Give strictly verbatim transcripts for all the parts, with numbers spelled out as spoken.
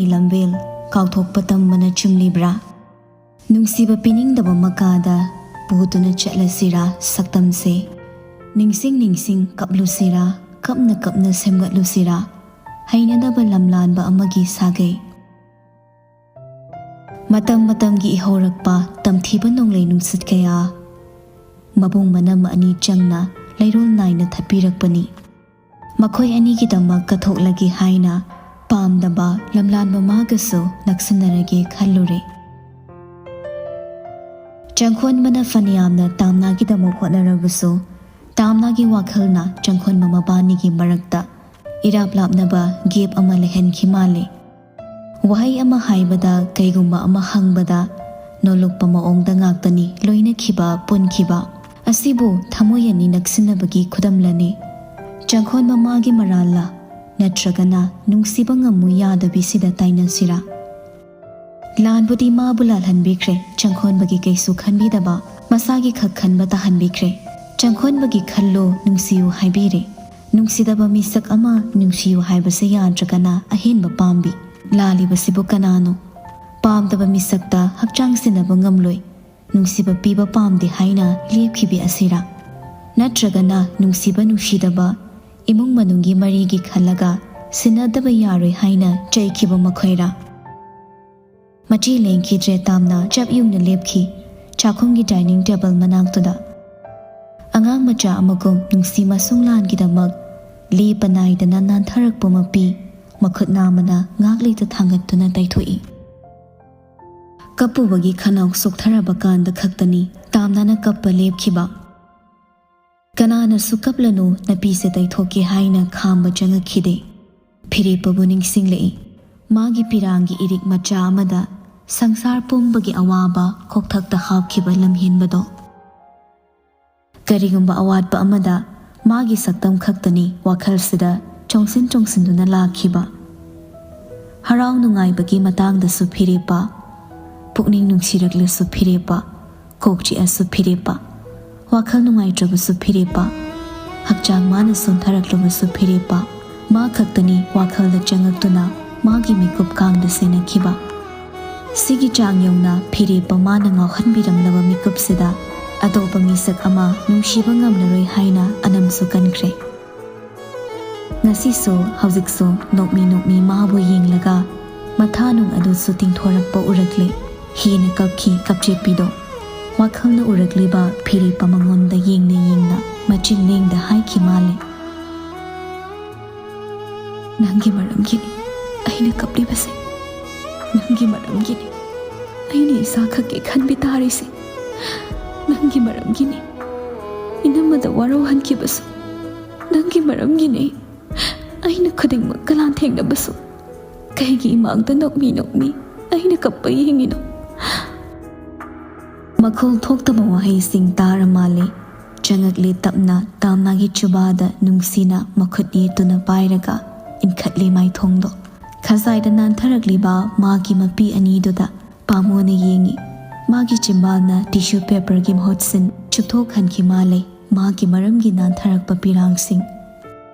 ꯂꯝꯕꯦꯜ ꯀꯥꯎꯊꯣꯛꯄ ꯇꯝꯕꯅ ꯆꯨꯝꯂꯤꯕ꯭ꯔꯥ? ꯅꯨꯡꯁꯤꯕ ꯄꯤꯅꯤꯡꯗꯕ ꯃꯀꯥꯗ ꯄꯨꯗꯨꯅ ꯆꯠꯂꯁꯤꯔꯥ ꯁꯛꯇꯝꯁꯦ? ꯅꯤꯡꯁꯤꯡ ꯅꯤꯡꯁꯤꯡ ꯀꯞꯂꯨꯁꯤꯔꯥ, ꯀꯞꯅ ꯀꯞꯅ ꯁꯦꯝꯒꯠꯂꯨꯁꯤꯔꯥ? ꯍꯩꯅꯗꯕ ꯂꯝꯂꯥꯟꯕ ꯑꯃꯒꯤ ꯁꯥꯒꯩ꯫ ꯃꯇꯝ ꯃꯇꯝꯒꯤ ꯏꯍꯧꯔꯛꯄ ꯇꯝꯊꯤꯕ ꯅꯣꯡꯂꯩ ꯅꯨꯡꯁꯤꯠ ꯀꯌꯥ ꯃꯕꯨꯡ ꯃꯅꯝ ꯑꯅꯤ ꯆꯪꯅ ꯂꯩꯔꯣꯜ ꯅꯥꯏꯅ ꯊꯠꯄꯤꯔꯛꯄꯅꯤ꯫ ꯃꯈꯣꯏ ꯑꯅꯤꯒꯤꯗꯃꯛ ꯀꯠꯊꯣꯛꯂꯒꯦ ꯍꯥꯏꯅ ꯄꯥꯝꯗꯕ ꯂꯝꯂꯥꯟꯕ ꯃꯥꯒꯁꯨ ꯅꯛꯁꯤꯟꯅꯔꯒꯦ ꯈꯜꯂꯨꯔꯦ꯫ ꯆꯪꯈꯣꯟꯕꯅ ꯐꯅꯌꯥꯝꯅ ꯇꯥꯝꯅꯥꯒꯤꯗꯃꯛ ꯍꯣꯠꯅꯔꯕꯁꯨ, ꯇꯥꯝꯅꯥꯒꯤ ꯋꯥꯈꯜꯅ ꯆꯪꯈꯣꯟꯕ ꯃꯕꯥꯅꯤꯒꯤ ꯃꯔꯛꯇ ꯏꯔꯥꯞ ꯂꯥꯞꯅꯕ ꯒꯦꯞ ꯑꯃ ꯂꯩꯍꯟꯈꯤ ꯃꯥꯜꯂꯦ꯫ ꯋꯥꯍꯩ ꯑꯃ ꯍꯥꯏꯕꯗ, ꯀꯩꯒꯨꯝꯕ ꯑꯃ ꯍꯪꯕꯗ ꯅꯣꯂꯨꯛꯄ ꯃꯑꯣꯡꯗ ꯉꯥꯛꯇꯅꯤ ꯂꯣꯏꯅꯈꯤꯕ, ꯄꯨꯟꯈꯤꯕ꯫ ꯑꯁꯤꯕꯨ ꯊꯃꯣꯏ ꯑꯅꯤ ꯅꯛꯁꯤꯟꯅꯕꯒꯤ ꯈꯨꯗꯝꯂꯅꯤ? ꯆꯪꯈꯣꯟ ꯃꯃꯥꯒꯤ ꯃꯔꯥꯜꯂ? ꯅꯠꯇ꯭ꯔꯒꯅ ꯅꯨꯡꯁꯤꯕ ꯉꯝꯃꯨ ꯌꯥꯗꯕꯤꯁꯤꯗ ꯇꯥꯏꯅꯁꯤꯔꯥ? ꯂꯥꯟꯕꯨꯗꯤ ꯃꯥꯕꯨ ꯂꯥꯜꯍꯟꯕꯤꯈ꯭ꯔꯦ, ꯆꯪꯈꯣꯟꯕꯒꯤ ꯀꯩꯁꯨ ꯈꯟꯕꯤꯗꯕ, ꯃꯁꯥꯒꯤ ꯈꯛ ꯈꯟꯕ ꯇꯥꯍꯟꯕꯤꯈ꯭ꯔꯦ꯫ ꯆꯪꯈꯣꯟꯕꯒꯤ ꯈꯜꯂꯨ, ꯅꯨꯡꯁꯤꯌꯨ ꯍꯥꯏꯕꯤꯔꯦ꯫ ꯅꯨꯡꯁꯤꯗꯕ ꯃꯤꯁꯛ ꯑꯃ ꯅꯨꯡꯁꯤꯌꯨ ꯍꯥꯏꯕꯁꯦ ꯌꯥꯗ꯭ꯔꯒꯅ ꯑꯍꯦꯟꯕ ꯄꯥꯝꯕꯤ꯫ ꯂꯥꯜꯂꯤꯕꯁꯤꯕꯨ ꯀꯅꯥꯅꯣ? ꯄꯥꯝꯗꯕ ꯃꯤꯁꯛꯇ ꯍꯛꯆꯥꯡ ꯁꯤꯟꯅꯕ ꯉꯝꯂꯣꯏ꯫ ꯅꯨꯡꯁꯤꯕ ꯄꯤꯕ ꯄꯥꯝꯗꯦ ꯍꯥꯏꯅ ꯂꯦꯞꯈꯤꯕꯤ ꯑꯁꯤꯔꯥ? ꯅꯠꯇ꯭ꯔꯒꯅ ꯅꯨꯡꯁꯤꯕ ꯅꯨꯡꯁꯤꯗꯕ ꯏꯃꯨꯡ ꯃꯅꯨꯡꯒꯤ ꯃꯔꯤꯒꯤ ꯈꯜꯂꯒ ꯁꯤꯟꯅꯗꯕ ꯌꯥꯔꯣꯏ ꯍꯥꯏꯅ ꯆꯩꯈꯤꯕ ꯃꯈꯣꯏꯔꯥ? ꯃꯆꯤ ꯂꯦꯡꯈꯤꯗ꯭ꯔꯦ, ꯇꯥꯝꯅ ꯆꯞ ꯌꯨꯡꯅ ꯂꯦꯞꯈꯤ ꯆꯥꯛꯈꯨꯝꯒꯤ ꯗꯥꯏꯅꯤꯡ ꯇꯦꯕꯜ ꯃꯅꯥꯛꯇꯨꯗ꯫ ꯑꯉꯥꯡ ꯃꯆꯥ ꯑꯃꯒꯨꯝ ꯅꯨꯡꯁꯤ ꯃꯁꯨꯡꯂꯥꯟꯒꯤꯗꯃꯛ ꯂꯦꯞꯄ ꯅꯥꯏꯗꯅ ꯅꯥꯟꯊꯔꯛꯄ ꯃꯄꯤ ꯃꯈꯨꯠ ꯅꯥꯝꯃꯅ ꯉꯥꯛꯂꯤꯇ ꯊꯥꯡꯒꯠꯇꯨꯅ ꯇꯩꯊꯣꯛꯏ꯫ ꯀꯞꯄꯨꯕꯒꯤ ꯈꯅꯥꯎ ꯁꯣꯛꯊꯔꯕ ꯀꯥꯟꯗ ꯈꯛꯇꯅꯤ ꯇꯥꯝꯅꯅ ꯀꯞꯄ ꯂꯦꯞꯈꯤꯕ꯫ ꯀꯅꯥꯅꯁꯨ ꯀꯞꯂꯅꯨ, ꯅꯄꯤꯁꯦ ꯇꯩꯊꯣꯛꯀꯦ ꯍꯥꯏꯅ ꯈꯥꯝꯕ ꯆꯪꯉꯛꯈꯤꯗꯦ꯫ ꯐꯤꯔꯦꯞꯄꯕꯨ ꯅꯤꯡꯁꯤꯡꯂꯛꯏ꯫ ꯃꯥꯒꯤ ꯄꯤꯔꯥꯡꯒꯤ ꯏꯔꯤꯛ ꯃꯆꯥ ꯑꯃꯗ ꯁꯪꯁꯥꯔ ꯄꯨꯝꯕꯒꯤ ꯑꯋꯥꯕ ꯈꯣꯛꯊꯛꯇ ꯍꯥꯞꯈꯤꯕ ꯂꯝꯍꯦꯟꯕꯗꯣ꯫ ꯀꯔꯤꯒꯨꯝꯕ ꯑꯋꯥꯠꯄ ꯑꯃꯗ ꯃꯥꯒꯤ ꯁꯛꯇꯝ ꯈꯛꯇꯅꯤ ꯋꯥꯈꯜꯁꯤꯗ ꯆꯣꯡꯁꯤꯟ ꯆꯣꯡꯁꯤꯟꯗꯨꯅ ꯂꯥꯛꯈꯤꯕ꯫ ꯍꯔꯥꯎ ꯅꯨꯡꯉꯥꯏꯕꯒꯤ ꯃꯇꯥꯡꯗꯁꯨ ꯐꯤꯔꯦꯞꯄ, ꯄꯨꯛꯅꯤꯡ ꯅꯨꯡꯁꯤꯔꯛꯂꯁꯨ ꯐꯤꯔꯦꯞꯄ, ꯀꯣꯛ ꯆꯤꯛꯑꯁꯨ ꯐꯤꯔꯦꯞꯄ, ꯋꯥꯈꯜ ꯅꯨꯡꯉꯥꯏꯇ꯭ꯔꯕꯁꯨ ꯐꯤꯔꯦꯞꯄ, ꯍꯛꯆꯥꯡ ꯃꯥꯅ ꯁꯣꯟꯊꯔꯛꯂꯕꯁꯨ ꯐꯤꯔꯦꯞꯄ, ꯃꯥ ꯈꯛꯇꯅꯤ ꯋꯥꯈꯜꯗ ꯆꯪꯉꯛꯇꯨꯅ ꯃꯥꯒꯤ ꯃꯤꯀꯨꯞ ꯀꯥꯡꯗ ꯁꯦꯟꯅꯈꯤꯕ꯫ ꯁꯤꯒꯤ ꯆꯥꯡ ꯌꯧꯅ ꯐꯤꯔꯦꯞꯄ ꯃꯥꯅ ꯉꯥꯎꯍꯟꯕꯤꯔꯝꯂꯕ ꯃꯤꯀꯨꯞꯁꯤꯗ ꯑꯇꯣꯞꯄ ꯃꯤꯁꯛ ꯑꯃ ꯅꯨꯡꯁꯤꯕ ꯉꯝꯂꯔꯣꯏ ꯍꯥꯏꯅ ꯑꯅꯝꯁꯨ ꯀꯟꯈ꯭ꯔꯦ꯫ ꯉꯁꯤꯁꯨ ꯍꯧꯖꯤꯛꯁꯨ ꯅꯣꯛꯃꯤ ꯅꯣꯛꯃꯤ ꯃꯥꯕꯨ ꯌꯦꯡꯂꯒ ꯃꯊꯥꯅꯨꯡ ꯑꯗꯨꯁꯨ ꯇꯤꯡꯊꯣꯔꯛꯄ ꯎꯔꯛꯂꯦ꯫ ꯍꯦꯟꯅ ꯀꯞꯈꯤ ꯀꯞꯆꯦꯠꯄꯤꯗꯣ꯫ ꯋꯥꯈꯜꯅ ꯎꯔꯛꯂꯤꯕ ꯐꯤꯔꯦꯞꯄ ꯃꯉꯣꯟꯗ ꯌꯦꯡꯅ ꯌꯦꯡꯅ ꯃꯆꯤꯟ ꯂꯦꯡꯗ ꯍꯥꯏꯈꯤ ꯃꯥꯜꯂꯦ꯫ "ꯅꯪꯒꯤ ꯃꯔꯝꯒꯤꯅꯤ ꯑꯩꯅ ꯀꯞꯂꯤꯕꯁꯦ꯫ ꯅꯪꯒꯤ ꯃꯔꯝꯒꯤꯅꯤ ꯑꯩꯅ ꯏꯁꯥ ꯈꯛꯀꯤ ꯈꯟꯕꯤ ꯇꯥꯔꯤꯁꯦ꯫ ꯅꯪꯒꯤ ꯃꯔꯝꯒꯤꯅꯤ ꯏꯅꯝꯃꯗ ꯋꯥꯔꯧꯍꯟꯈꯤꯕꯁꯨ꯫ ꯅꯪꯒꯤ ꯃꯔꯝꯒꯤꯅꯤ ꯑꯩꯅ ꯈꯨꯗꯤꯡꯃꯛꯀ ꯂꯥꯟꯊꯦꯡꯅꯕꯁꯨ꯫ ꯀꯩꯒꯤ ꯏꯃꯥꯡꯗ ꯅꯣꯛꯃꯤ ꯅꯣꯛꯃꯤ ꯑꯩꯅ ꯀꯞꯄ ꯌꯦꯡꯉꯤꯅꯣ?" ꯃꯈꯣꯜ ꯊꯣꯛꯇꯕ ꯋꯥꯍꯩꯁꯤꯡ ꯇꯥꯔ ꯃꯥꯜꯂꯦ꯫ ꯆꯪꯉꯛꯂꯦ ꯇꯞꯅ ꯇꯥꯝꯅꯥꯒꯤ ꯆꯨꯕꯥꯗ ꯅꯨꯡꯁꯤꯅ ꯃꯈꯨꯠ ꯌꯦꯠꯇꯨꯅ ꯄꯥꯏꯔꯒ ꯏꯟꯈꯠꯂꯦ ꯃꯥꯏꯊꯣꯡꯗꯣ꯫ ꯈꯖꯥꯏꯗ ꯅꯥꯟꯊꯔꯛꯂꯤꯕ ꯃꯥꯒꯤ ꯃꯄꯤ ꯑꯅꯤꯗꯨꯗ ꯄꯥꯝꯃꯣꯅ ꯌꯦꯡꯉꯤ꯫ ꯃꯥꯒꯤ ꯆꯤꯝꯕꯥꯜꯅ ꯇꯤꯁꯨ ꯄꯦꯄꯔꯒꯤ ꯃꯍꯨꯠ ꯁꯤꯟ ꯆꯨꯞꯊꯣꯛꯍꯟꯈꯤ ꯃꯥꯜꯂꯦ ꯃꯥꯒꯤ ꯃꯔꯝꯒꯤ ꯅꯥꯟꯊꯔꯛꯄ ꯄꯤꯔꯥꯡꯁꯤꯡ꯫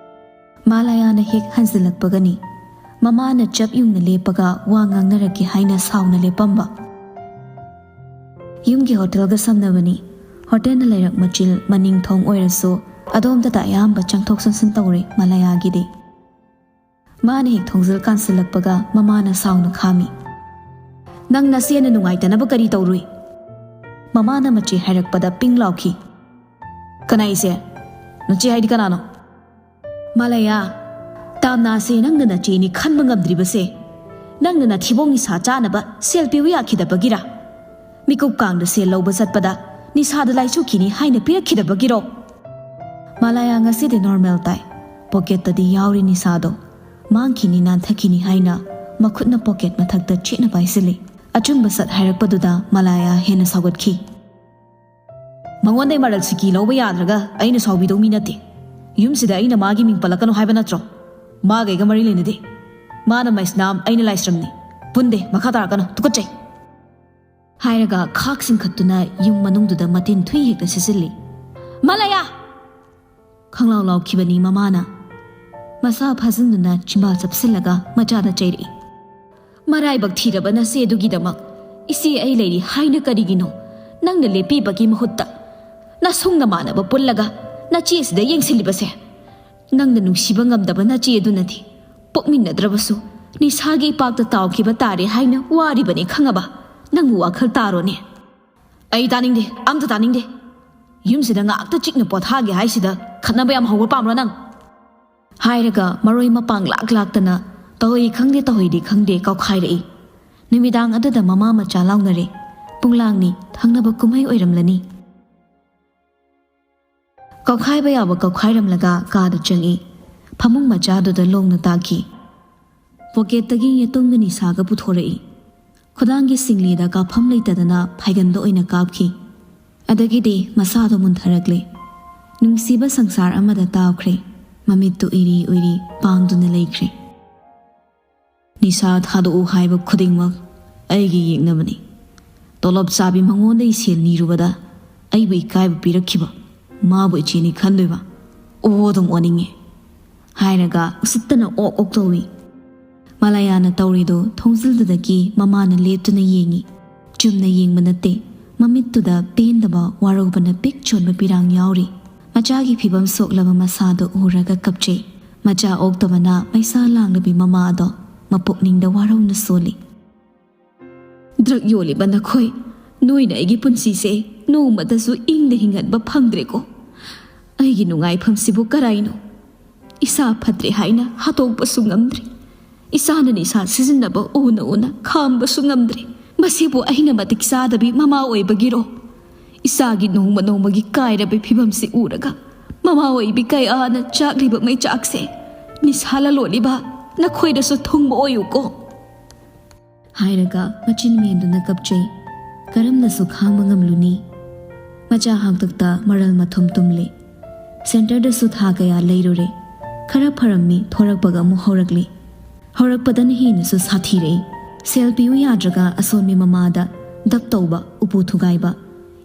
ꯃꯥꯂꯥꯌꯥꯅ ꯍꯦꯛ ꯍꯟꯖꯤꯜꯂꯛꯄꯒꯅꯤ ꯃꯃꯥꯅ ꯆꯞ ꯌꯨꯡꯅ ꯂꯦꯞꯄꯒ ꯋꯥ ꯉꯥꯡꯅꯔꯛꯀꯦ ꯍꯥꯏꯅ ꯁꯥꯎꯅ ꯂꯦꯞꯄꯝꯕ꯫ ꯌꯨꯝꯒꯤ ꯍꯣꯇꯦꯜꯒ ꯁꯝꯅꯕꯅꯤ꯫ ꯍꯣꯇꯦꯜꯅ ꯂꯩꯔꯛ ꯃꯆꯤꯜ ꯃꯅꯤꯡ ꯊꯣꯡ ꯑꯣꯏꯔꯁꯨ ꯑꯗꯣꯝꯗꯇ ꯑꯌꯥꯝꯕ ꯆꯪꯊꯣꯛ ꯆꯪꯁꯤꯟ ꯇꯧꯔꯦ ꯃꯥꯂꯥꯌꯥꯒꯤꯗꯤ꯫ ꯃꯥꯅ ꯍꯦꯛ ꯊꯣꯡꯖꯤꯜ ꯀꯥꯟꯁꯤꯜꯂꯛꯄꯒ ꯃꯃꯥꯅ ꯁꯥꯎꯅ ꯈꯥꯝꯃꯤ꯫ "ꯅꯪ ꯅꯆꯦꯅ ꯅꯨꯡꯉꯥꯏꯇꯅꯕ ꯀꯔꯤ ꯇꯧꯔꯨꯏ?" ꯃꯃꯥꯅ ꯃꯆꯦ ꯍꯥꯏꯔꯛꯄꯗ ꯄꯤꯡ ꯂꯥꯎꯈꯤ꯫ "ꯀꯅꯥ ꯏꯆꯦ? ꯅꯆꯦ ꯍꯥꯏꯗꯤ ꯀꯅꯥꯅꯣ?" "ꯃꯥꯂꯥꯌꯥ, ꯇꯥꯝꯅꯥꯁꯦ ꯅꯪꯅ ꯅꯆꯦꯅꯤ ꯈꯟꯕ ꯉꯝꯗ꯭ꯔꯤꯕꯁꯦ ꯅꯪꯅ ꯅꯊꯤꯕꯣꯡ ꯅꯤꯁꯥ ꯆꯥꯅꯕ ꯁꯦꯜ ꯄꯤꯕ ꯌꯥꯈꯤꯗꯕꯒꯤꯔꯥ? ꯃꯤꯀꯨꯞ ꯀꯥꯡꯗ ꯁꯦꯜ ꯂꯧꯕ ꯆꯠꯄꯗ ꯅꯤꯁꯥꯗ ꯂꯥꯏꯆꯨꯈꯤꯅꯤ ꯍꯥꯏꯅ ꯄꯤꯔꯛꯈꯤꯗꯕꯒꯤꯔꯣ?" ꯃꯥꯂꯥꯌꯥ ꯉꯁꯤꯗꯤ ꯅꯣꯔꯃꯦꯜ ꯇꯥꯏ꯫ ꯄꯣꯀꯦꯠꯇꯗꯤ ꯌꯥꯎꯔꯤ ꯅꯤꯁꯥꯗꯣ꯫ ꯃꯥꯡꯈꯤꯅꯤ ꯅꯥꯟꯊꯈꯤꯅꯤ ꯍꯥꯏꯅ ꯃꯈꯨꯠꯅ ꯄꯣꯀꯦꯠ ꯃꯊꯛꯇ ꯆꯦꯠꯅ ꯄꯥꯏꯁꯤꯜꯂꯤ꯫ ꯑꯆꯨꯝꯕ ꯁꯠ ꯍꯥꯏꯔꯛꯄꯗꯨꯗ ꯃꯥꯂꯥꯌꯥ ꯍꯦꯟꯅ ꯁꯥꯎꯒꯠꯈꯤ꯫ "ꯃꯉꯣꯟꯗꯩ ꯃꯔꯜ ꯁꯤꯀꯤ ꯂꯧꯕ ꯌꯥꯗ꯭ꯔꯒ ꯑꯩꯅ ꯁꯥꯎꯕꯤꯗꯧ ꯃꯤ ꯅꯠꯇꯦ꯫ ꯌꯨꯝꯁꯤꯗ ꯑꯩꯅ ꯃꯥꯒꯤ ꯃꯤꯡ ꯄꯜꯂꯛꯀꯅꯨ ꯍꯥꯏꯕ ꯅꯠꯇ꯭ꯔꯣ? ꯃꯥꯒ ꯑꯩꯒ ꯃꯔꯤ ꯂꯩꯅꯗꯦ꯫ ꯃꯥꯅ ꯃꯩꯁꯅꯥꯝ, ꯑꯩꯅ ꯂꯥꯏꯁ꯭ꯔꯝꯅꯤ꯫ ꯄꯨꯟꯗꯦ, ꯃꯈꯥ ꯇꯥꯔꯛꯀꯅꯨ, ꯇꯨꯀꯠꯆꯩ!" ꯍꯥꯏꯔꯒ ꯈꯥꯛ ꯆꯤꯡꯈꯠꯇꯨꯅ ꯌꯨꯝ ꯃꯅꯨꯡꯗꯨꯗ ꯃꯇꯤꯟ ꯊꯨꯏ ꯍꯦꯛꯇ ꯁꯤꯠꯆꯤꯜꯂꯤ꯫ "ꯃꯥꯂꯥꯌꯥ!" ꯈꯪꯂꯥꯎ ꯂꯥꯎꯈꯤꯕꯅꯤ ꯃꯃꯥꯅ꯫ ꯃꯁꯥ ꯐꯥꯖꯤꯟꯗꯨꯅ ꯆꯤꯝꯕꯥꯜ ꯆꯞꯁꯤꯜꯂꯒ ꯃꯆꯥꯗ ꯆꯩꯔꯛꯏ꯫ "ꯃꯔꯥꯏꯕꯛ ꯊꯤꯔꯕ ꯅꯆꯦ ꯑꯗꯨꯒꯤꯗꯃꯛ ꯏꯆꯦ ꯑꯩ ꯂꯩꯔꯤ ꯍꯥꯏꯅ ꯀꯔꯤꯒꯤꯅꯣ ꯅꯪꯅ ꯂꯦꯞꯄꯤꯕꯒꯤ ꯃꯍꯨꯠꯇ ꯅꯁꯨꯡ ꯅꯃꯥꯟꯅꯕ ꯄꯨꯜꯂꯒ ꯅꯆꯦꯁꯤꯗ ꯌꯦꯡꯁꯤꯜꯂꯤꯕꯁꯦ? ꯅꯪꯅ ꯅꯨꯡꯁꯤꯕ ꯉꯝꯗꯕ ꯅꯆꯦ ꯑꯗꯨꯅꯗꯤ ꯄꯣꯛꯃꯤꯟꯅꯗ꯭ꯔꯕꯁꯨ ꯅꯤꯁꯥꯒꯤ ꯏꯄꯥꯛꯇ ꯇꯥꯎꯈꯤꯕ ꯇꯥꯔꯦ ꯍꯥꯏꯅ ꯋꯥꯔꯤꯕꯅꯤ ꯈꯪꯉꯕ? ꯅꯪꯕꯨ ꯋꯥꯈꯜ ꯇꯥꯔꯣꯅꯦ?" "ꯑꯩ ꯇꯥꯅꯤꯡꯗꯦ, ꯑꯝꯇ ꯇꯥꯅꯤꯡꯗꯦ꯫ ꯌꯨꯝꯁꯤꯗ ꯉꯥꯛꯇ ꯆꯤꯛꯅ ꯄꯣꯊꯥꯒꯦ ꯍꯥꯏꯁꯤꯗ ꯈꯠꯅꯕ ꯌꯥꯝ ꯍꯧꯕ ꯄꯥꯝꯕ꯭ꯔꯣ ꯅꯪ?" ꯍꯥꯏꯔꯒ ꯃꯔꯣꯏ ꯃꯄꯥꯡ ꯂꯥꯛ ꯂꯥꯛꯇꯅ ꯇꯧꯍꯩ ꯈꯪꯗꯦ ꯇꯧꯍꯩꯗꯤ ꯈꯪꯗꯦ ꯀꯧꯈꯥꯏꯔꯛꯏ꯫ ꯅꯨꯃꯤꯗꯥꯡ ꯑꯗꯨꯗ ꯃꯃꯥ ꯃꯆꯥ ꯂꯥꯎꯅꯔꯦ꯫ ꯄꯨꯡꯂꯥꯡꯅꯤ, ꯊꯪꯅꯕ ꯀꯨꯝꯍꯩ ꯑꯣꯏꯔꯝꯂꯅꯤ꯫ ꯀꯧꯈꯥꯏꯕ ꯌꯥꯕ ꯀꯧꯈꯥꯏꯔꯝꯂꯒ ꯀꯥꯗ ꯆꯪꯏ꯫ ꯐꯃꯨꯡ ꯃꯆꯥꯗꯨꯗ ꯂꯣꯡꯅ ꯇꯥꯈꯤ꯫ ꯄꯣꯀꯦꯠꯇꯒꯤ ꯌꯦꯇꯨꯝꯒ ꯅꯤꯁꯥꯒ ꯄꯨꯊꯣꯔꯛꯏ꯫ ꯈꯨꯗꯥꯡꯒꯤ ꯁꯤꯡꯂꯤꯗ ꯀꯥꯞꯐꯝ ꯂꯩꯇꯗꯅ ꯐꯥꯏꯒꯟꯗ ꯑꯣꯏꯅ ꯀꯥꯞꯈꯤ꯫ ꯑꯗꯒꯤꯗꯤ ꯃꯁꯥꯗꯣ ꯃꯨꯟꯊꯔꯛꯂꯦ꯫ ꯅꯨꯡꯁꯤꯕ ꯁꯪꯁꯥꯔ ꯑꯃꯗ ꯇꯥꯎꯈ꯭ꯔꯦ꯫ ꯃꯃꯤꯠꯇꯨ ꯎꯏꯔꯤ ꯎꯏꯔꯤ ꯄꯥꯡꯗꯨꯅ ꯂꯩꯈ꯭ꯔꯦ꯫ "ꯅꯤꯁꯥ ꯊꯥꯗꯣꯛꯎ ꯍꯥꯏꯕ ꯈꯨꯗꯤꯡꯃꯛ ꯑꯩꯒꯤ ꯌꯦꯛꯅꯕꯅꯤ꯫ ꯇꯣꯂꯣꯞ ꯆꯥꯕꯤ ꯃꯉꯣꯟꯗꯒꯤ ꯁꯦꯜ ꯅꯤꯔꯨꯕꯗ ꯑꯩꯕꯨ ꯏꯀꯥꯏꯕ ꯄꯤꯔꯛꯈꯤꯕ ꯃꯥꯕꯨ ꯏꯆꯦꯅꯤ ꯈꯟꯗꯣꯏꯕ? ꯑꯣ, ꯑꯗꯨꯝ ꯑꯣꯟꯅꯤꯡꯉꯦ!" ꯍꯥꯏꯔꯒ ꯎꯁꯤꯠꯇꯅ ꯑꯣꯛ ꯑꯣꯛ ꯇꯧꯏ꯫ ꯃꯂꯥꯌꯥꯅ ꯇꯧꯔꯤꯗꯨ ꯊꯣꯡꯖꯤꯜꯗꯨꯗꯒꯤ ꯃꯃꯥꯅ ꯂꯦꯞꯇꯨꯅ ꯌꯦꯡꯏ꯫ ꯆꯨꯝꯅ ꯌꯦꯡꯕ ꯅꯠꯇꯦ, ꯃꯃꯤꯠꯇꯨꯗ ꯄꯦꯟꯗꯕ ꯋꯥꯔꯧꯕꯅ ꯄꯤꯛ ꯆꯣꯟꯕ ꯄꯤꯔꯥꯡ ꯌꯥꯎꯔꯤ꯫ ꯃꯆꯥꯒꯤ ꯐꯤꯕꯝ ꯁꯣꯛꯂꯕ ꯃꯁꯥꯗꯨ ꯎꯔꯒ ꯀꯞꯆꯩ꯫ ꯃꯆꯥ ꯑꯣꯛꯇꯕꯅ ꯃꯩꯁꯥ ꯂꯥꯡꯂꯕꯤ ꯃꯃꯥꯗꯣ ꯃꯄꯨꯛꯅꯤꯡꯗ ꯋꯥꯔꯧꯅ ꯁꯣꯜꯂꯤ꯫ "ꯗ꯭ꯔꯒ ꯌꯣꯜꯂꯤꯕ ꯅꯈꯣꯏ, ꯅꯣꯏꯅ ꯑꯩꯒꯤ ꯄꯨꯟꯁꯤꯁꯦ ꯅꯣꯡꯃꯇꯁꯨ ꯏꯪꯅ ꯍꯤꯡꯍꯟꯕ ꯐꯪꯗ꯭ꯔꯦꯀꯣ꯫ ꯑꯩꯒꯤ ꯅꯨꯡꯉꯥꯏꯐꯝꯁꯤꯕꯨ ꯀꯔꯥꯏꯅꯣ? ꯏꯁꯥ ꯐꯠꯇ꯭ꯔꯦ ꯍꯥꯏꯅ ꯍꯥꯠꯇꯣꯛꯄꯁꯨ ꯉꯝꯗ꯭ꯔꯦ꯫ ꯏꯁꯥꯅ ꯅꯤꯁꯥ ꯁꯤꯖꯤꯟꯅꯕ ꯎꯅ ꯎꯅ ꯈꯥꯝꯕꯁꯨ ꯉꯝꯗ꯭ꯔꯦ꯫ ꯃꯁꯤꯕꯨ ꯑꯩꯅ ꯃꯇꯤꯛ ꯆꯥꯗꯕꯤ ꯃꯃꯥ ꯑꯣꯏꯕꯒꯤꯔꯣ? ꯏꯆꯥꯒꯤ ꯅꯣꯡꯃ ꯅꯣꯡꯃꯒꯤ ꯀꯥꯏꯔꯕ ꯐꯤꯕꯝꯁꯤ ꯎꯔꯒ ꯃꯃꯥ ꯑꯣꯏꯕꯤ ꯀꯌꯥꯅ ꯆꯥꯛꯂꯤꯕ ꯃꯩꯆꯥꯛꯁꯦ ꯅꯤꯁꯥ ꯂꯂꯣꯜꯂꯤꯕ ꯅꯈꯣꯏꯗꯁꯨ ꯊꯨꯡꯕ ꯑꯣꯏꯌꯨꯀꯣ" ꯍꯥꯏꯔꯒ ꯃꯆꯤꯟ ꯃꯦꯟꯗꯨꯅ ꯀꯞꯆꯩ꯫ ꯀꯔꯝꯅꯁꯨ ꯈꯥꯡꯕ ꯉꯝꯂꯨꯅꯤ? ꯃꯆꯥ ꯍꯥꯛꯇꯛꯇ ꯃꯔꯜ ꯃꯊꯨꯝ ꯇꯨꯝꯂꯦ꯫ ꯁꯦꯟꯇꯔꯗꯁꯨ ꯊꯥ ꯀꯌꯥ ꯂꯩꯔꯨꯔꯦ꯫ ꯈꯔ ꯐꯔꯝꯃꯤ, ꯊꯣꯔꯛꯄꯒ ꯑꯃꯨꯛ ꯍꯧꯔꯛꯂꯤ꯫ ꯍꯧꯔꯛꯄꯗꯅ ꯍꯦꯟꯅꯁꯨ ꯁꯥꯊꯤꯔꯛꯏ꯫ ꯁꯦꯜ ꯄꯤꯌꯨ ꯌꯥꯗ꯭ꯔꯒ ꯑꯁꯣꯟꯕꯤ ꯃꯃꯥꯗ ꯗꯞ ꯇꯧꯕ, ꯎꯄꯨ ꯊꯨꯒꯥꯏꯕ,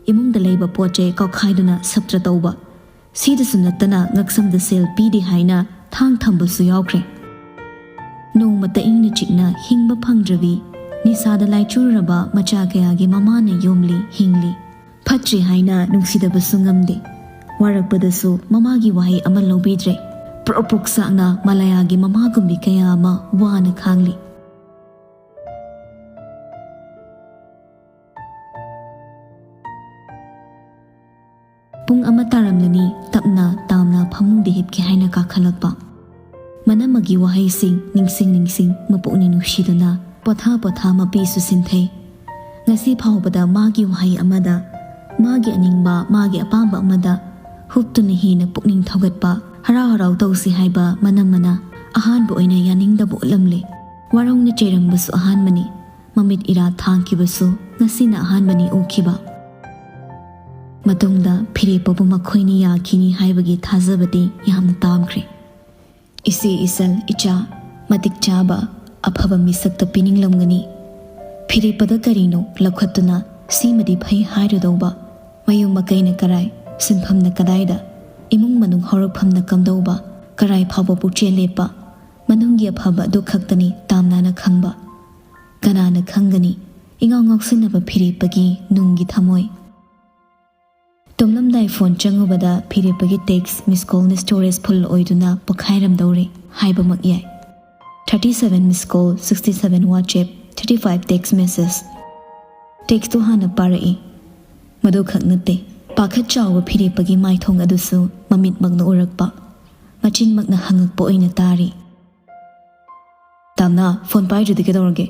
ꯏꯃꯨꯡꯗ ꯂꯩꯕ ꯄꯣꯠ ꯆꯩ ꯀꯥꯎꯈꯥꯏꯗꯨꯅ ꯁꯞꯇ꯭ꯔ ꯇꯧꯕ, ꯁꯤꯗꯁꯨ ꯅꯠꯇꯅ ꯉꯛꯁꯝꯗ ꯁꯦꯜ ꯄꯤꯗꯦ ꯍꯥꯏꯅ ꯊꯥꯡ ꯊꯝꯕꯁꯨ ꯌꯥꯎꯈ꯭ꯔꯦ꯫ ꯅꯣꯡꯃꯇ ꯏꯪꯅ ꯆꯤꯛꯅ ꯍꯤꯡꯕ ꯐꯪꯗ꯭ꯔꯕꯤ, ꯅꯤꯁꯥꯗ ꯂꯥꯏꯆꯨꯔꯕ ꯃꯆꯥ ꯀꯌꯥꯒꯤ ꯃꯃꯥꯅ ꯌꯣꯝꯂꯤ, ꯍꯤꯡꯂꯤ꯫ ꯐꯠꯇ꯭ꯔꯦ ꯍꯥꯏꯅ ꯅꯨꯡꯁꯤꯗꯕꯁꯨ ꯉꯝꯗꯦ꯫ ꯋꯥꯔꯛꯄꯗꯁꯨ ꯃꯃꯥꯒꯤ ꯋꯥꯍꯩ ꯑꯃ ꯂꯧꯕꯤꯗ꯭ꯔꯦ꯫ ꯄ꯭ꯔꯣꯛ ꯄ꯭ꯔꯣꯛ ꯆꯥꯛꯅ ꯃꯂꯥꯌꯥꯒꯤ ꯃꯃꯥꯒꯨꯝꯕꯤ ꯀꯌꯥ ꯑꯃ ꯋꯥꯅ ꯈꯥꯡꯂꯤ꯫ ꯄꯨꯡ ꯑꯃ ꯇꯥꯔꯝꯂꯅꯤ, ꯇꯞꯅ ꯇꯥꯝꯅ ꯐꯃꯨꯡꯗ ꯍꯤꯞꯀꯦ ꯍꯥꯏꯅ ꯀꯥꯈꯠꯂꯛꯄ꯫ ꯃꯅꯝꯃꯒꯤ ꯋꯥꯍꯩꯁꯤꯡ ꯅꯤꯡꯁꯤꯡ ꯅꯤꯡꯁꯤꯡ ꯃꯄꯨꯛꯅꯤꯡ ꯅꯨꯡꯁꯤꯗꯨꯅ ꯄꯣꯊꯥ ꯄꯣꯊꯥ ꯃꯄꯤꯁꯨ ꯁꯤꯟꯊꯩ꯫ ꯉꯁꯤ ꯐꯥꯎꯕꯗ ꯃꯥꯒꯤ ꯋꯥꯍꯩ ꯑꯃꯗ, ꯃꯥꯒꯤ ꯑꯅꯤꯡꯕ, ꯃꯥꯒꯤ ꯑꯄꯥꯝꯕ ꯑꯃꯗ ꯍꯨꯞꯇꯨꯅ ꯍꯦꯟꯅ ꯄꯨꯛꯅꯤꯡ ꯊꯧꯒꯠꯄ, ꯍꯔꯥꯎ ꯍꯔꯥꯎ ꯇꯧꯁꯤ ꯍꯥꯏꯕ ꯃꯅꯝꯃꯅ ꯑꯍꯥꯟꯕ ꯑꯣꯏꯅ ꯌꯥꯅꯤꯡꯗꯕ ꯎꯠꯂꯝꯂꯦ꯫ ꯋꯥꯔꯧꯅ ꯆꯩꯔꯝꯕꯁꯨ ꯑꯍꯥꯟꯕꯅꯤ꯫ ꯃꯃꯤꯠ ꯏꯔꯥ ꯊꯥꯡꯈꯤꯕꯁꯨ ꯉꯁꯤꯅ ꯑꯍꯥꯟꯕꯅꯤ ꯎꯈꯤꯕ꯫ ꯃꯇꯨꯡꯗ ꯐꯤꯔꯦꯞꯄꯕꯨ ꯃꯈꯣꯏꯅꯤ ꯌꯥꯈꯤꯅꯤ ꯍꯥꯏꯕꯒꯤ ꯊꯥꯖꯕꯗꯤ ꯌꯥꯝꯅ ꯇꯥꯝꯈ꯭ꯔꯦ꯫ ꯏꯆꯦ, ꯏꯆꯜ, ꯏꯆꯥ, ꯃꯇꯤꯛ ꯆꯥꯕ ꯑꯐꯕ ꯃꯤꯁꯛꯇ ꯄꯤꯅꯤꯡꯂꯝꯒꯅꯤ꯫ ꯐꯤꯔꯦꯞꯄꯗ ꯀꯔꯤꯅꯣ ꯂꯧꯈꯠꯇꯨꯅ ꯁꯤꯃꯗꯤ ꯐꯩ ꯍꯥꯏꯔꯨꯗꯧꯕ? ꯃꯌꯨꯝ ꯃꯀꯩꯅ ꯀꯔꯥꯏ, ꯁꯤꯟꯐꯝꯅ ꯀꯗꯥꯏꯗ, ꯏꯃꯨꯡ ꯃꯅꯨꯡ ꯍꯧꯔꯛꯐꯝꯅ ꯀꯝꯗꯧꯕ, ꯀꯔꯥꯏ ꯐꯥꯎꯕ ꯄꯨꯛꯆꯦꯜ ꯂꯦꯞꯄ, ꯃꯅꯨꯡꯒꯤ ꯑꯐꯕ ꯑꯗꯨ ꯈꯛꯇꯅꯤ ꯇꯥꯝꯅꯥꯅ ꯈꯪꯕ꯫ ꯀꯅꯥꯅ ꯈꯪꯒꯅꯤ ꯏꯉꯥꯎ ꯉꯥꯎꯁꯤꯟꯅꯕ ꯐꯤꯔꯦꯞꯄꯒꯤ ꯅꯨꯡꯒꯤ ꯊꯃꯣꯏ? ꯇꯨꯝꯂꯝꯗꯥꯏ ꯐꯣꯟ ꯆꯪꯉꯨꯕꯗ ꯐꯤꯔꯦꯞꯄꯒꯤ text miss callꯅ storage full ꯑꯣꯏꯗꯨꯅ ꯄꯣꯈꯥꯏꯔꯝꯗꯧꯔꯦ ꯍꯥꯏꯕꯃꯛ ꯌꯥꯏ꯫ Thirty seven miss call, sixty seven WhatsApp, thirty five text message꯫ Textꯇꯨ ꯍꯥꯟꯅ ꯄꯥꯔꯛꯏ꯫ ꯃꯗꯨꯈꯛ ꯅꯠꯇꯦ, ꯄꯥꯈꯠ ꯆꯥꯎꯕ ꯐꯤꯔꯦꯞꯄꯒꯤ ꯃꯥꯏꯊꯣꯡ ꯑꯗꯨꯁꯨ ꯃꯃꯤꯠꯃꯛꯅ ꯎꯔꯛꯄ, ꯃꯆꯤꯟꯃꯛꯅ ꯍꯪꯉꯛꯄ ꯑꯣꯏꯅ ꯇꯥꯔꯤ꯫ "ꯇꯥꯝꯅꯥ, ꯐꯣꯟ ꯄꯥꯏꯗ꯭ꯔꯗꯤ ꯀꯩꯗꯧꯔꯒꯦ?